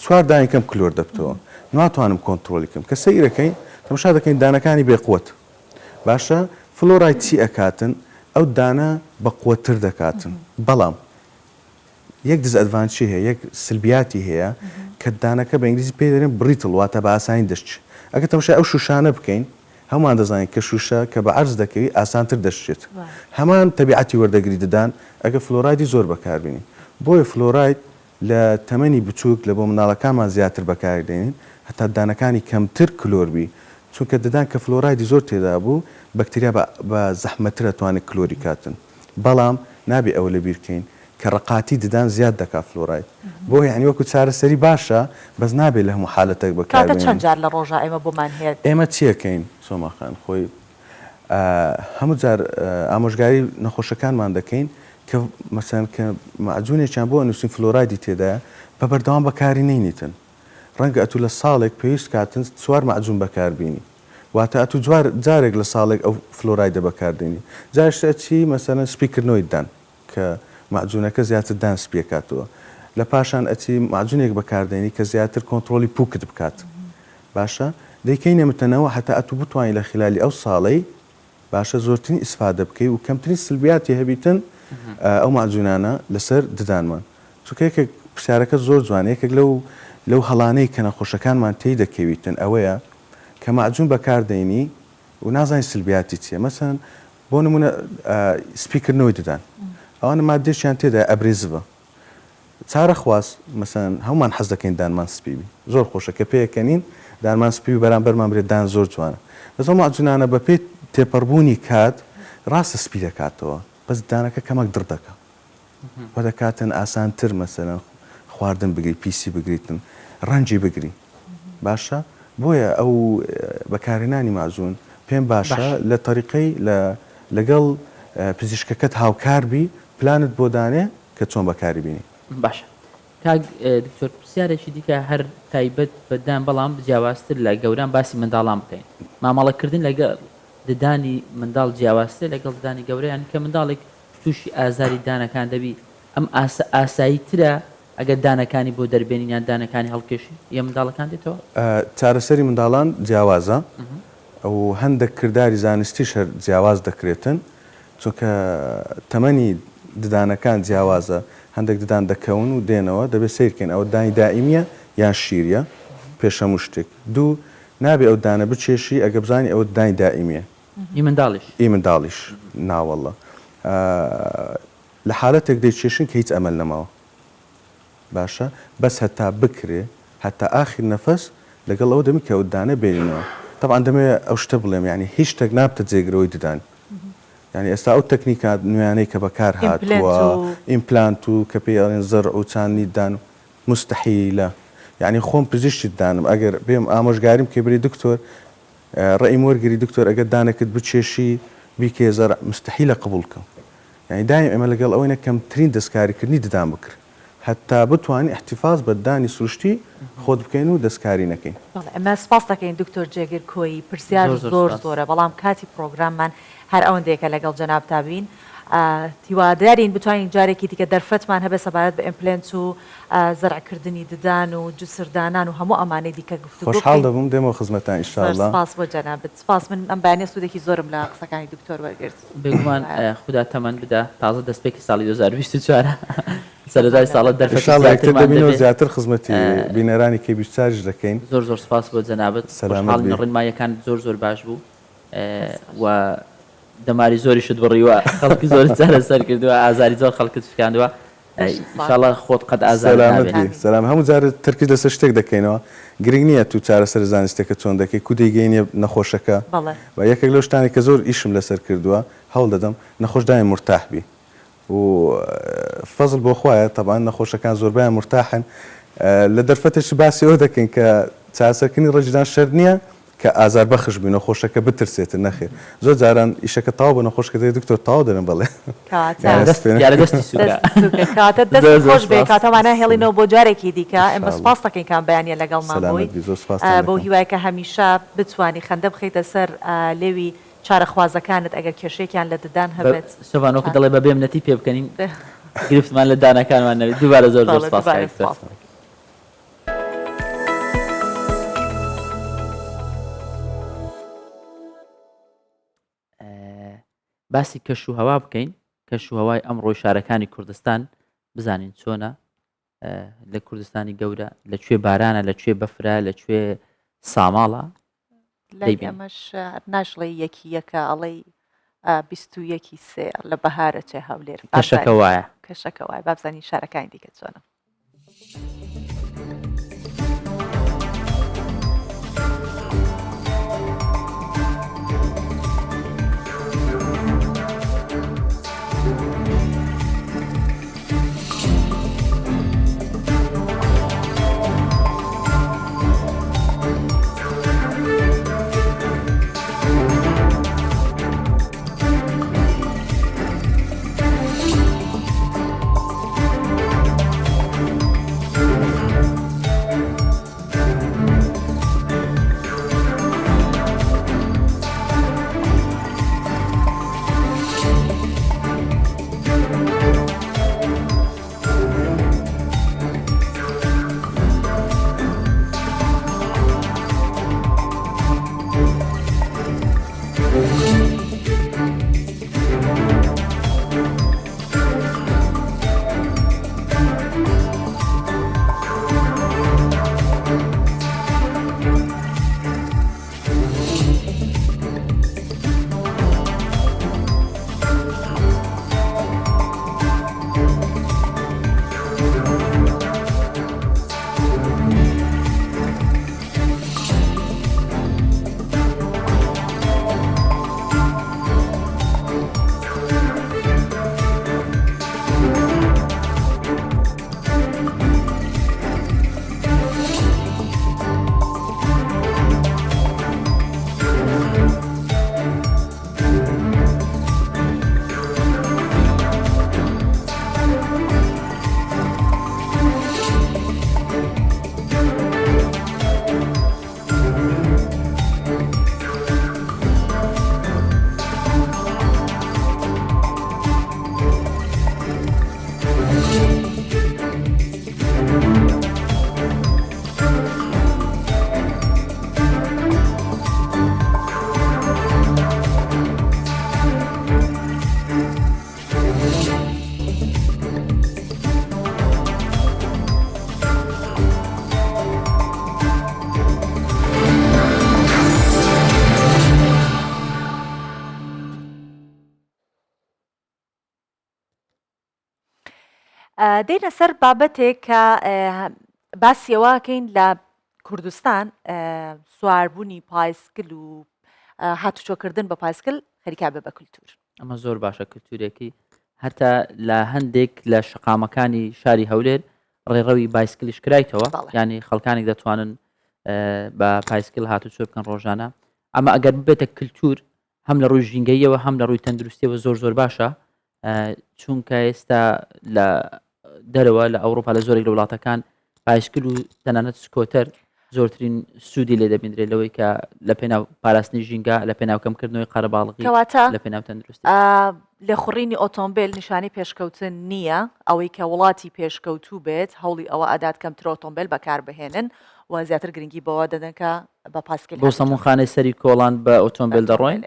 چوار دانی کەم کلۆر دەبتەوە ناتوانم کۆنترۆلی کەم کە سەیرەکەین تەماشا دەکەین دانەکانی بێ قوت باشە فلۆراید چی ئەکاتن ئەو دانە بە قوتتر دەکاتن بەڵام یەک disadvantage ی هەیە، یەک سلبیاتی هەیە کە دانەکە بە ئینگلیزی پێی دەرێن brittle واتە بە ئاسانی دەشچێ. ئەگەر تەماشای ئەو شوشانە بکەین هەموومان دەزانین کە شوشە کە بە عەرز دەکەوی ئاسانتر دەشچێت. هەمان تەبیعەتی وەردەگری ددان ئەگەر فلۆرایدی زۆر بەکاربینی. بۆیە فلۆراید لە تەمەنی بچووک لە بۆ منداڵەکانمان زیاتر بەکاری دێنین هەتا دانەکانی کەمتر کلۆر بی. چونکە ددان کە فلۆرایدی زۆر تێدا بوو بەکتریا بە زەحمەتر ئەتوانێت کلۆری کاتن. بەڵام نابێ ئەوە لەبیر کەین کە ڕەقاتی ددان زیاد دەکا فلۆراید بۆ یانی وەکو چارەسەری باشە بەس نابێ لە هەموو حالەتەک بەکار کاتە چەند بێنین. جار لە ڕۆژا ئێمە بۆمان هەیە؟ ئێمە چیەکەین سۆما خان خۆی هەموو جار ئامۆژگاری نەخۆشەکانمان دەکەین کە مەسەن کە مەعجونێکیان بۆ ئەنووسین فلۆرایدی تێدایە بە بەردەوام بەکاری نەینیتن ڕەنگە ئەتوو لە ساڵێک پێویست کاتن چوار مەعجون بەکار بینی واتە ئەتوو جوار جارێک لە ساڵێک ئەو فلۆرایدە بەکار دێنی جارێکتر ئەچی مەسەلەن سپی کردنەوەی ددان کە مەعجونەکە زیاتر دان سپی ئەکاتەوە لە پاشان ئەچی مەعجونێک بەکار دێنی کە زیاتر کۆنتڕۆلی پوکت بکات باشە دەیکەینە متەنەوە هەتا ئەتوو بتوانی لە خلالی ئەو ساڵەی باشە زۆرترین ئیسفادە بکەی و کەمترین سلبیاتی هەبیتن ئەو مەعجونانە لەسەر ددانمان چونکە یەکێک پرسیارەکەت زۆر جوانە یەکێک لەو لەو هەڵانەی کە نەخۆشەکانمان تێی دەکەویتن ئەوەیە کە مەعجون بەکار دەینی و نازانی سلبیاتی چیە مەسەلەن بۆ نمونە سپی کردنەوەی ددان ئەوانە مادەیەکیان تێدایە abrasive ە چارە خواست مەسەلەن هەموومان حەز دەکەین دانمان سپی بی زۆر خۆشە کە پێکەنین دانمان سپی بی بەرامبەرمان برێ دان زۆر جوانە بەس ئەو مەعجونانە بەپێی تێپەڕبوونی کات ڕاستە سپی دەکاتەوە بەس دانەکە کەمەک دڕ دەکا وە دەکاتن ئاسانتر مەسەلەن خواردن بگری پیسی بگریتن ڕەنجی بگری باشە بۆیە ئەو بەکارهێنانی مەعجون پێم باشە لە تەریقەی لە لەگەڵ پزیشکەکەت هاوکار بی پلانت بۆ دانێ کە چۆن بەکاری بینی. باشە کاک دکتۆر پرسیارێکی دیکە هەر تایبەت بە ددان بەڵام جیاوازتر لە گەوران باسی منداڵان بکەین مامەڵە کردن لەگەڵ ددانی منداڵ جیاوازترە لەگەڵ ددانی گەورە یانی کە منداڵێک تووشی ئازاری دانەکان دەبی ئەم ئاسە ئاسایی ترە ئەگەر دانەکانی بۆ دەربێنین یان دانەکانی هەڵکێشین یە منداڵەکان دێتەوە؟ چارەسەری منداڵان جیاوازە و هەندەک کرداری زانستیش هەر جیاواز دەکرێتن چونکە تەمەنی ددانەکان جیاوازە هەندێک ددان دەکەون و دێنەوە دەبێت سەیر کەین ئەوە دانی دائیمیە یان شیریە پێش هەموو شتێک دوو نابێ ئەو دانە بکێشی ئەگە بزانی ئەوە دانی دائیمیە ئی منداڵیش؟ ئی منداڵیش ناوەڵڵا لە حالەتێک دەیکێشن کە هیچ ئەمەل نەماوە باشە بەس هەتا بکرێ هەتا ئاخیر نەفەس لەگەڵ ئەوە دەبین کە ئەو دانە بێنینەوە. تەبعەن دەمەوێ ئەو شتە بڵێم یانی هیچ شتێک نابتە جێگرەوەی ددان یانی ئێستا ئەو تەکنیکە نوێیانەی کە بەکار هاتووە ئیمپلانت و کە پێی ئەڵێن زەرع و چاندنی ددان موستەحیلە یانی خۆم پزیشکی ددانم ئەگەر بێم ئامۆژگاریم بکەی بری دکتۆر ڕەئیم وەرگری دکتۆر ئەگەر دانەکت بکێشی بیکەیە زەرع موستەحیلە قبوڵ کەم یانی دایم ئێمە لەگەڵ ئەوەینە کەمترین دەستکاریکردنی ددان بکر هەتا بتوانین ئیحتیفاز بە ددانی سروشتی خۆت بکەین و دەستکاری نەکەین. بەڵێ ئێمە سپاست دەکەین دکتۆر جێگر کۆیی پرسیار زۆر زۆرە بەڵام کاتی پڕۆگراممان هەر ئەوەندەیە کە لەگەڵ جەنابتا بین هیوادارین بتوانین جارێکی دیکە دەرفەتمان هەبێت سەبارەت بە ئێمپلێنت و زەرعکردنی ددان و جسردانان و هەموو ئەمانەی دیکە گفتوگۆ خۆشحاڵ بکەین. دەبم دێمەوە خزمەتتان زۆر ان شاء اللە. سپاس بۆ جەنابت سپاس من ئەم بەیانیە سوودێکی زۆرم لە قسەکانی دکتۆر وەرگرت. بێگومان خودا تەمەن بدا تازە دەستپێکی ساڵی 2024 سەرەتای ساڵە ان دەرفەتی شاء اللە یەکتر زیاترمان دەبینەوە دەبێ. زیاتر خزمەتی بینەرانی کەی 24 یش دەکەین. زۆر زۆر سپاس بۆ جەنابت سەلامەت خۆشحاڵین بی. ڕێنماییەکانت زۆر زۆر باش بوو و دەماری زۆریشت بڕیوە خەڵکی زۆرت چارەسەر کردووە ئازاری زۆر خەڵکت شکاندووە ئینشاڵڵا خۆت قەت ئازارت سەلامەت نابێت. بی سەلام هەموو جارێ تەرکیز لەسەر شتێک دەکەینەوە گرنگ نییە تو چارەسەرە زانستیەکە چۆن دەکەی کو دەیگەینیە نەخۆشەکە بەڵێ. و یەکێک لەو شتانەی کە زۆر ئیشم لەسەر کردووە هەوڵ دەدەم نەخۆش دایم مورتاح بی و فەزڵ بۆ خوایە تەبعەن نەخۆشەکان زۆربەیان مورتاحن لە دەرفەتێکی باسی ئەوە دەکەین کە چارەسەرکردنی ڕەگی ددان شەرت نییە کە ئازار بەخش بی نەخۆشەکە بترسێتن نەخێر زۆر جاران ئیشەکە تەواو بۆ نەخۆشەکە دەێ دکتۆر تەواو دەرم بەڵێ کەواتە دیارە دەستی سوکە دەست سوکە کەواتە دەست خۆش بێ کاتە وانە هێڵینەوە بۆ جارێکی دیکە ئێمە سوپاس دەکەین کام بەیانە لەگەڵمان بووی بەو هیوای کە هەمیشە بتوانی خەندە بخەیتە سەر لێوی چارەخوازەکانت ئەگەر کێشەیەکیان لە ددان هەبێت. سۆڤان وەکو دەڵێ بە بێ منەتی پێ بکەنین گرفتمان لە دانەکانمان نەبێت دووبارە زۆر زۆر سپاس کاک سەر. باسی کەش و هەوا بکەین کەش و هەوای ئەمڕۆی شارەکانی کوردستان بزانین چۆنە لە کوردستانی گەورە لە کوێ بارانە لە کوێ بەفرە لە کوێ ساماڵە لای ئەمەش ناشڵێ یەکی یەکە ئەڵێی 21 سێ لە بەهارە چێ هەولێر کەشەکە وایە کەشەکە وایە بابزانین شارەکانی دیکە چۆنە. دێینە سەر بابەتێک کە باسی ئەوەکەین لە. کوردستان سواربوونی پایسکل و هاتوچۆکردن بە پایسکل خەریکا بێ بە کللتور. ئەمە زۆر باشە کللتورێکی هەتا لە هەندێک لە شەقامەکانی شاری هەولێر ڕێڕەوی بایسکلیش کرایتەوە ینی خەڵکانێک دەتوانن بە پایسکل هاتوچۆ بکەن ڕۆژانە ئەمە ئەگەر ببێتە کللتور هەم لە ڕووی ژینگەیەوە هەم لە ڕووی تەندروستیەوە زۆر زۆر باشە چونکە ئێستا لە دەرەوە لە ئەوروپا لە زۆرێک لە وڵاتەکان پایسکل و تەنانەت سکۆتەر زۆرترین سوودی لێ دەبیندرێت لەوەی کە لە پێناو پاراستنی ژینگە لە پێناو کەمکردنەوەی قەرەباڵغی کەواتە لە پێناو تەندروستی لێخوڕینی ئۆتۆمبیل نیشانەی پێشکەوتن نییە ئەوەی کە وڵاتی پێشکەوتوو بێت هەوڵی ئەوە ئەدات کەمتر ئۆتۆمبیل بەکاربهێنن و زیاتر گرنگی بەوە دەدەن کە بە پاسکیل بۆ هاتوچۆ بکەن. سەمونخانەی سەری کۆڵان بە ئۆتۆمبیل دەڕۆین؟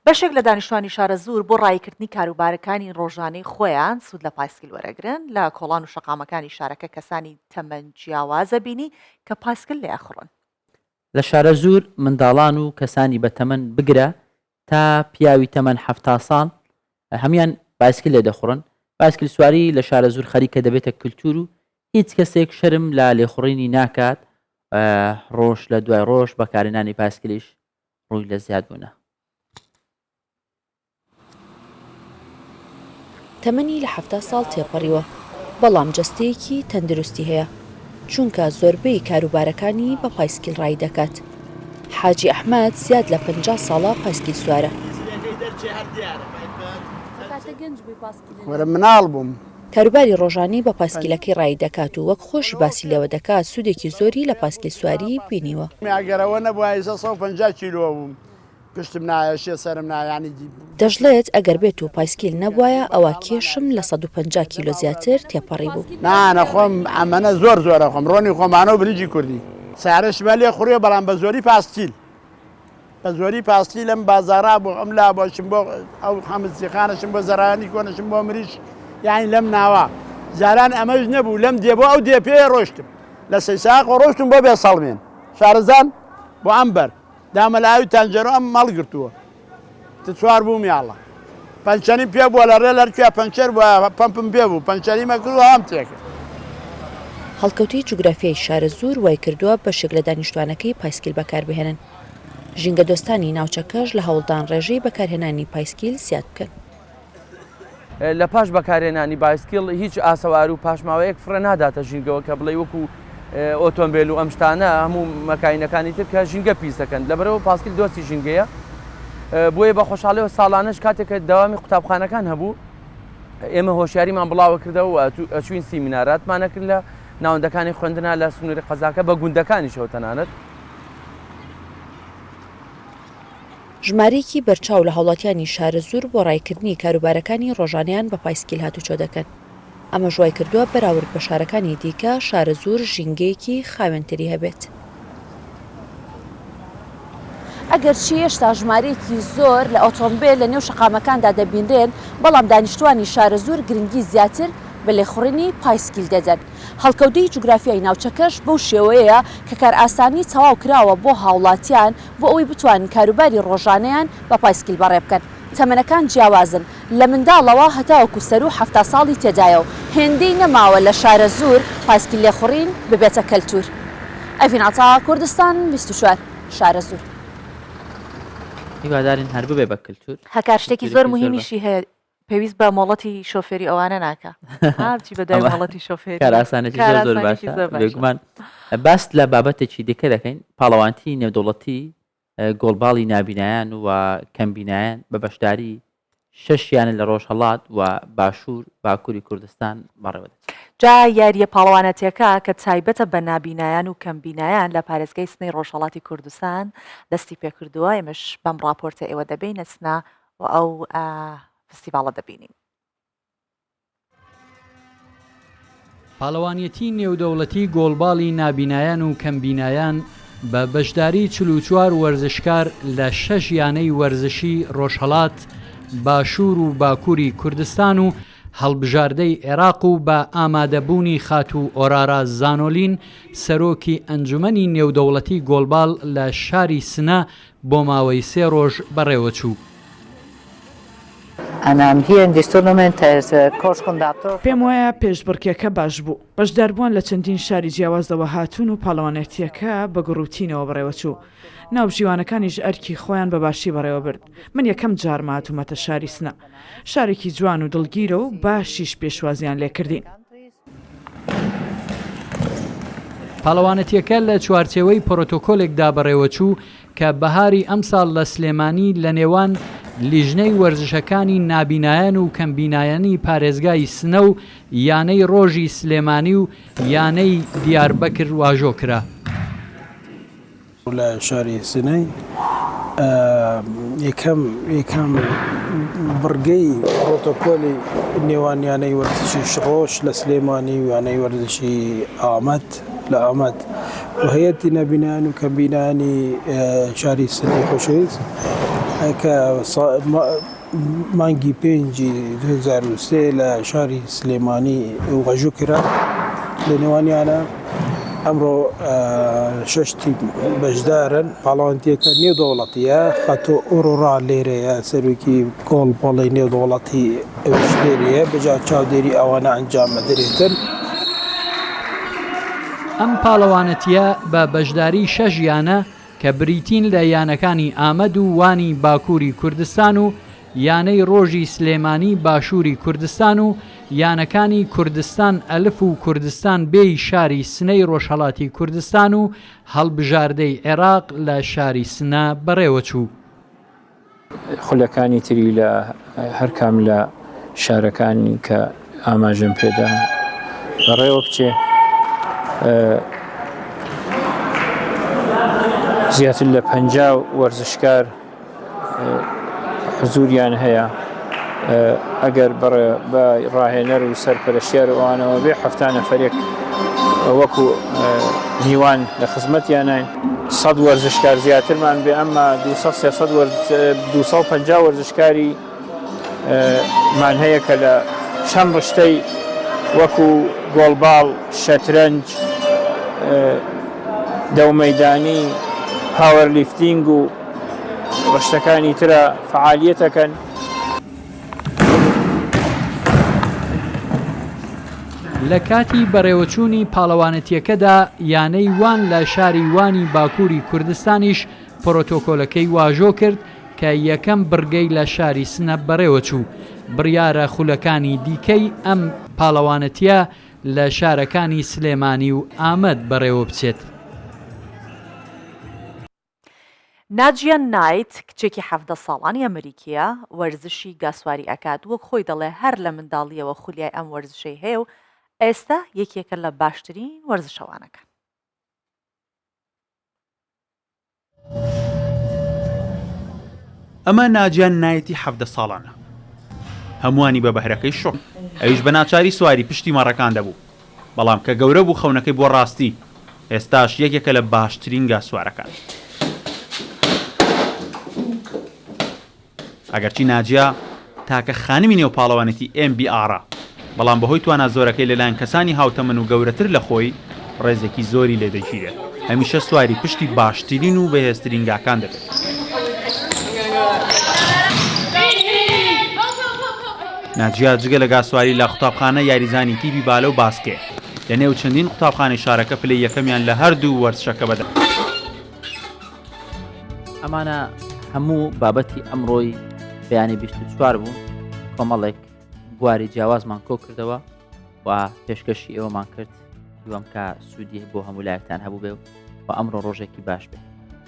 بەشێک لە دانیشتوانی شارەزوور بۆ ڕاییکردنی کاروبارەکانی ڕۆژانەی خۆیان سوود لە پایسکیل وەرەگرن، لە کۆڵان و شەقامەکانی شارەکە کەسانی تەمەن جیاواز ئەبینی کە پایسکل لێئەخوڕن. لە شارەزوور منداڵان و کەسانی بەتەمەن بگرە تا پیاوی تەمەن 70 ساڵ هەموان بایسکل لێدەخوڕن، بایسکل سواری لە شارەزوور خەریکە دەبێتە کلتور و هیچ کەسێک شەرم لە لێخوڕینی ناکات، ڕۆژ لە دوای ڕۆژ بەکارهێنانی پایسکلیش ڕووی لە زیادبوونە. تەمەنی لە 70 ساڵ تێپەڕیوە، بەڵام جەستەیەکی تەندروستی هەیە، چونکە زۆربەی کاروبارەکانی بە پایسکیل ڕایی دەکات. حاجی ئەحمەد زیاد لە 50 ساڵە پایسکیل سوارە. وەرە مناڵ بووم. کاروباری ڕۆژانەی بە پاسکیلەکەی ڕایی دەکات و وەک خۆشی باسی لێوە دەکات سوودێکی زۆری لە پاسکیلسواری بینیوە. ئەگەر ئەوە نەبوایە ئیستا 150 کیلۆ بووم پشتم نایەشێ سەرم نا یانی. دەشڵێت ئەگەر بێت و پایسکیل نەبوایە ئەوا کێشم لە 150 کیلۆ زیاتر تێپەڕیبوو. نا نەخۆم ئەمەنە زۆر زۆر ئەخۆم ڕۆنی خۆمانە و برنجی کوردی. سەیارەشمە لێ خوڕیوە بەڵام بە زۆری پاسکیل. بە زۆری پاستی لەم بازاڕا بۆ ئەم لا بۆشم بۆ ئەو حەمزیخانەشم بۆ زەرانی کۆنەشم بۆ مریش یانی لەم ناوە جاران ئەمەش نەبوو لەم دێ بۆ ئەو دێ پێ ڕۆشتم لە سەیساق ڕۆشتم بۆ بێ سەڵمێن شارەزان بۆ ئەم بەر دامە لە ئاوی تانجەرۆ ئەم مەڵ گرتووە تسوار بووم یاڵە پەنچەریم پێ بووە لە ڕێ لەرکوێ پەنچەر بووە پەمپم پێ بوو پەنچەریم ئەکرد و هەوام تێکرد. هەڵکەوتەی جوگرافیای شارەزوور وایکردووە بەشێک لە دانیشتوانەکەی پایسکیل بەکاربهێنن. ژینگەدۆستانی ناوچەکەش لە هەوڵدان ڕێژەی بەکارهێنانی پایسکیل زیاد بکەن. لە پاش بەکارهێنانی بایسکیل هیچ ئاسەوار و پاشماوەیەک فڕێ ناداتە ژینگەوە کە بڵێی وەکو ئۆتۆمبێل و ئەم شتانە هەموو مەکاینەکانی تر کە ژینگە پیس دەکەن لەبەرئەوە پاسکیل دۆستی ژینگەیە بۆیە بە خۆشحاڵیەوە ساڵانەش کاتێک کە دەوامی قوتابخانەکان هەبوو ئێمە هۆشیاریمان بڵاوە کردەوە و ئەچوین سیمیناراتمان ئەکرد لە ناوەندەکانی خوێندنا لە سنووری قەزاکە بە گوندەکانیشەوە تەنانەت. ژمارەیەکی بەرچاو لە هاوڵاتیانی شارەزوور بۆ ڕایکردنی کاروبارەکانی ڕۆژانەیان بە پایسکیل هاتوچۆ دەکەن، ئەمەش وایکردووە بەراورد بە شارەکانی دیکە شارەزوور ژینگەیەکی خاوێنتری هەبێت. ئەگەرچی هێشتا ژمارەیەکی زۆر لە ئۆتۆمبێل لە نێو شەقامەکاندا دەبینرێن، بەڵام دانیشتووانی شارەزوور گرنگی زیاتر بە لێخوڕینی پایسکیل دەدەن. هەڵکەوتەی جوگرافیای ناوچەکەش بەو شێوەیەیە کە کارئاسانی تەواو کراوە بۆ هاوڵاتیان بۆ ئەوەی بتوانن کاروباری ڕۆژانەیان بە پایسکیل بەڕێبکەن. تەمەنەکان جیاوازن لە منداڵەوە هەتاوەکو سەروو 70 ساڵی تێدایە و هێندەی نەماوە لە شارەزوور پایسکیل لێخوڕین ببێتە کەلتور. ئەڤین عەتا، کوردستان 24، شارەزوور. هیوادارین هەر ببێ بە کلتور. هەکار شتێکی زۆر موهیمیشی هەیە پێویست بە مۆڵەتی شۆفێری ئەوانە ناکا ها بچی بە دوای مۆڵەتی شۆفێری کارئاسانێکی زۆر زۆر کارئاسانێکی باشە زۆر باشە. بێگومان باس لە بابەتێکی دیکە دەکەین پاڵەوانتی نێودەوڵەتی گۆڵباڵی نابینایان و کەمبینایان بە بەشداری شەش یانە لە ڕۆژهەڵات و باشوور باکووری کوردستان بەڕێوە دەچێت. جا یارییە پاڵەوانەتیەکە کە تایبەتە بە نابینایان و کەمبینایان لە پارێزگای سنەی ڕۆژهەڵاتی کوردستان دەستی پێکردووە، ئێمەش بەم ڕاپۆرتە ئێوە دەبەینە سنە و ئەو فستیڤاڵە دەبینین. پاڵەوانیەتی نێودەوڵەتی گۆڵباڵی نابینایان و کەمبینایان بە بەشداری 44 وەرزشکار لە شەش یانەی وەرزشی ڕۆژهەڵات، باشوور و باکووری کوردستان و هەڵبژاردەی عێراق و بە ئامادەبوونی خاتوو ئۆرارا زانۆلین سەرۆکی ئەنجومەنی نێودەوڵەتی گۆڵباڵ لە شاری سنە بۆ ماوەی سێ ڕۆژ بەڕێوەچوو. پێم وایە پێشبڕکێکە باش بوو. بەشداربووان لە چەندین شاری جیاوازەوە هاتوون و پاڵەوانێتییەکە بە گوڕوتینەوە بەڕێوەچوو. ناوبژیوانەکانیش ئەرکی خۆیان بە باشی بەڕێوەبرد. من یەکەم جارمە هاتوومەتە شاری سنە. شارێکی جوان و دڵگیرە و باشیش پێشوازییان لێکردین. پاڵەوانەتییەکە لە چوارچێوەی پۆرۆتۆکۆلێکدا بەڕێوەچوو کە بەهاری ئەمساڵ لە سلێمانی لەنێوان لیژنەی وەرزشەکانی نابینایان و کەمبینایانی پارێزگای سنە و یانەی ڕۆژی سلێمانی و یانەی دیاربەکر واژۆ کرا. لە شاری سنەی یەکەم یەکەم بڕگەی پرۆتۆکۆلی نێوان یانەی وەرزشی ڕۆژ لە سلێمانی و یانەی وەرزشی ئامەد لە ئامەد و هەیەتی نەبینان و کەمبینانی شاری سنەی خۆشەویست کە مانگی پێنجی 2023 لە شاری سلێمانی واژوو کرا لە نێوانیانە ئەمڕۆ شەش تیپ بەشدارن پاڵەوانتیەکە نێودەوڵەتیە خاتۆ ئۆرۆرا لێرەیە سەرۆکی گۆڵبۆڵی نێودەوڵەتی ئەویش لێرەیە بەجا چاودێری ئەوانە ئەنجام ئەدرێتن. ئەم پاڵەوانەتیە بە بەشداری شەش یانە کە بریتین لە یانەکانی ئامەد و وانی باکووری کوردستان و یانەی ڕۆژی سلێمانی باشووری کوردستان و یانەکانی کوردستان ئەلف و کوردستان بێی شاری سنەی ڕۆژهەڵاتی کوردستان و هەڵبژاردەی عێراق لە شاری سنە بەڕێوەچوو. خولەکانی تری لە هەر کام لە شارەکانی کە ئاماژەم پێدا بەڕێوە بچێ زیاتر لە پ وەرزشکار حزوریان هەیە ئەگەر بەڕێ بە ڕاهێنەر و سەرپەرشتیار و ئەوانەوە بێ حەفتا نەفەرێک وەکو میوان لە خزمەتیانین. سەد وەرزشکار زیاترمان بێ ئەمما 200 300 250 وەرزشکاری مان هەیە کە لە چەند ڕشتەی وەکو گۆڵباڵ، شەترەنج، دەومەیدانی، پاوەرلیفتینگ و ڕشتەکانی ترە فەعالیەتەکەن. لە کاتی بەڕێوەچوونی پاڵەوانێتییەکەدا یانەی وان لە شاری وانی باکووری کوردستانیش پڕۆتۆکۆلەکەی واژۆ کرد کە یەکەم بڕگەی لە شاری سنە بەڕێوەچوو، بڕیارە خولەکانی دیکەی ئەم پاڵەوانێتییە لە شارەکانی سلێمانی و ئامەد بەڕێوەبچێت. ناجیە نایت کچێکی 17 ساڵانی ئەمریکییە، وەرزشی گاسواری ئەکات، وەک خۆی دەڵێ هەر لە منداڵییەوە خولیای ئەم وەرزشەی هەیە و ئێستا یەکێکە لە باشترین وەرزشەوانەکان. ئەمە ناجیە نایتی 17 ساڵانە. هەمووانی بە بەهرەکەی شۆک. ئەویش بە ناچاری سواری پشتی مەڕەکان دەبوو. بەڵام کە گەورە بوو خەونەکەی بووە ڕاستی، ئێستاش یەکێکە لە باشترین گاسوارەکان. ئەگەرچی ناجیا تاکە خانمی نێو پاڵەوانێتی ئێم بی ئاڕە، بەڵام بەهۆی توانا زۆرەکەی لەلایەن کەسانی هاوتەمەن و گەورەتر لە خۆی ڕێزێکی زۆری لێ دەگیرێت، هەمیشە سواری پشتی باشترین و بەهێزترین گاکان دەبێت. ناجیا جگە لە گاسواری لە قوتابخانە یاریزانی تیپی بالە و باسکەیە، لە نێو چەندین قوتابخانەی شارەکە پلەی یەکەمیان لە هەردوو وەرزشەکە بەدەست. ئەمانە هەموو بابەتی ئەمڕۆی بەیانی 24 بوون کۆمەڵێک بواری جیاوازمان کۆ کردەوە و پێشکەشی ئێوەمان کرد هیوام کە سوودی بۆ هەموو لایەکتان هەبوو بێ و ئەمڕۆ ڕۆژێکی باش بێ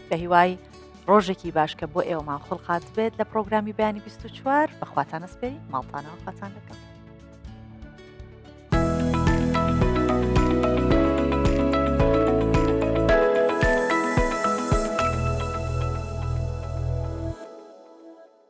بە هیوای ڕۆژێکی باش کە بۆ ئێوەمان خوڵقات بێت لە پرۆگرامی بەیانی 24 بەخواتان ئەسپێری ماڵتانەوە خواتان لەگەڵ.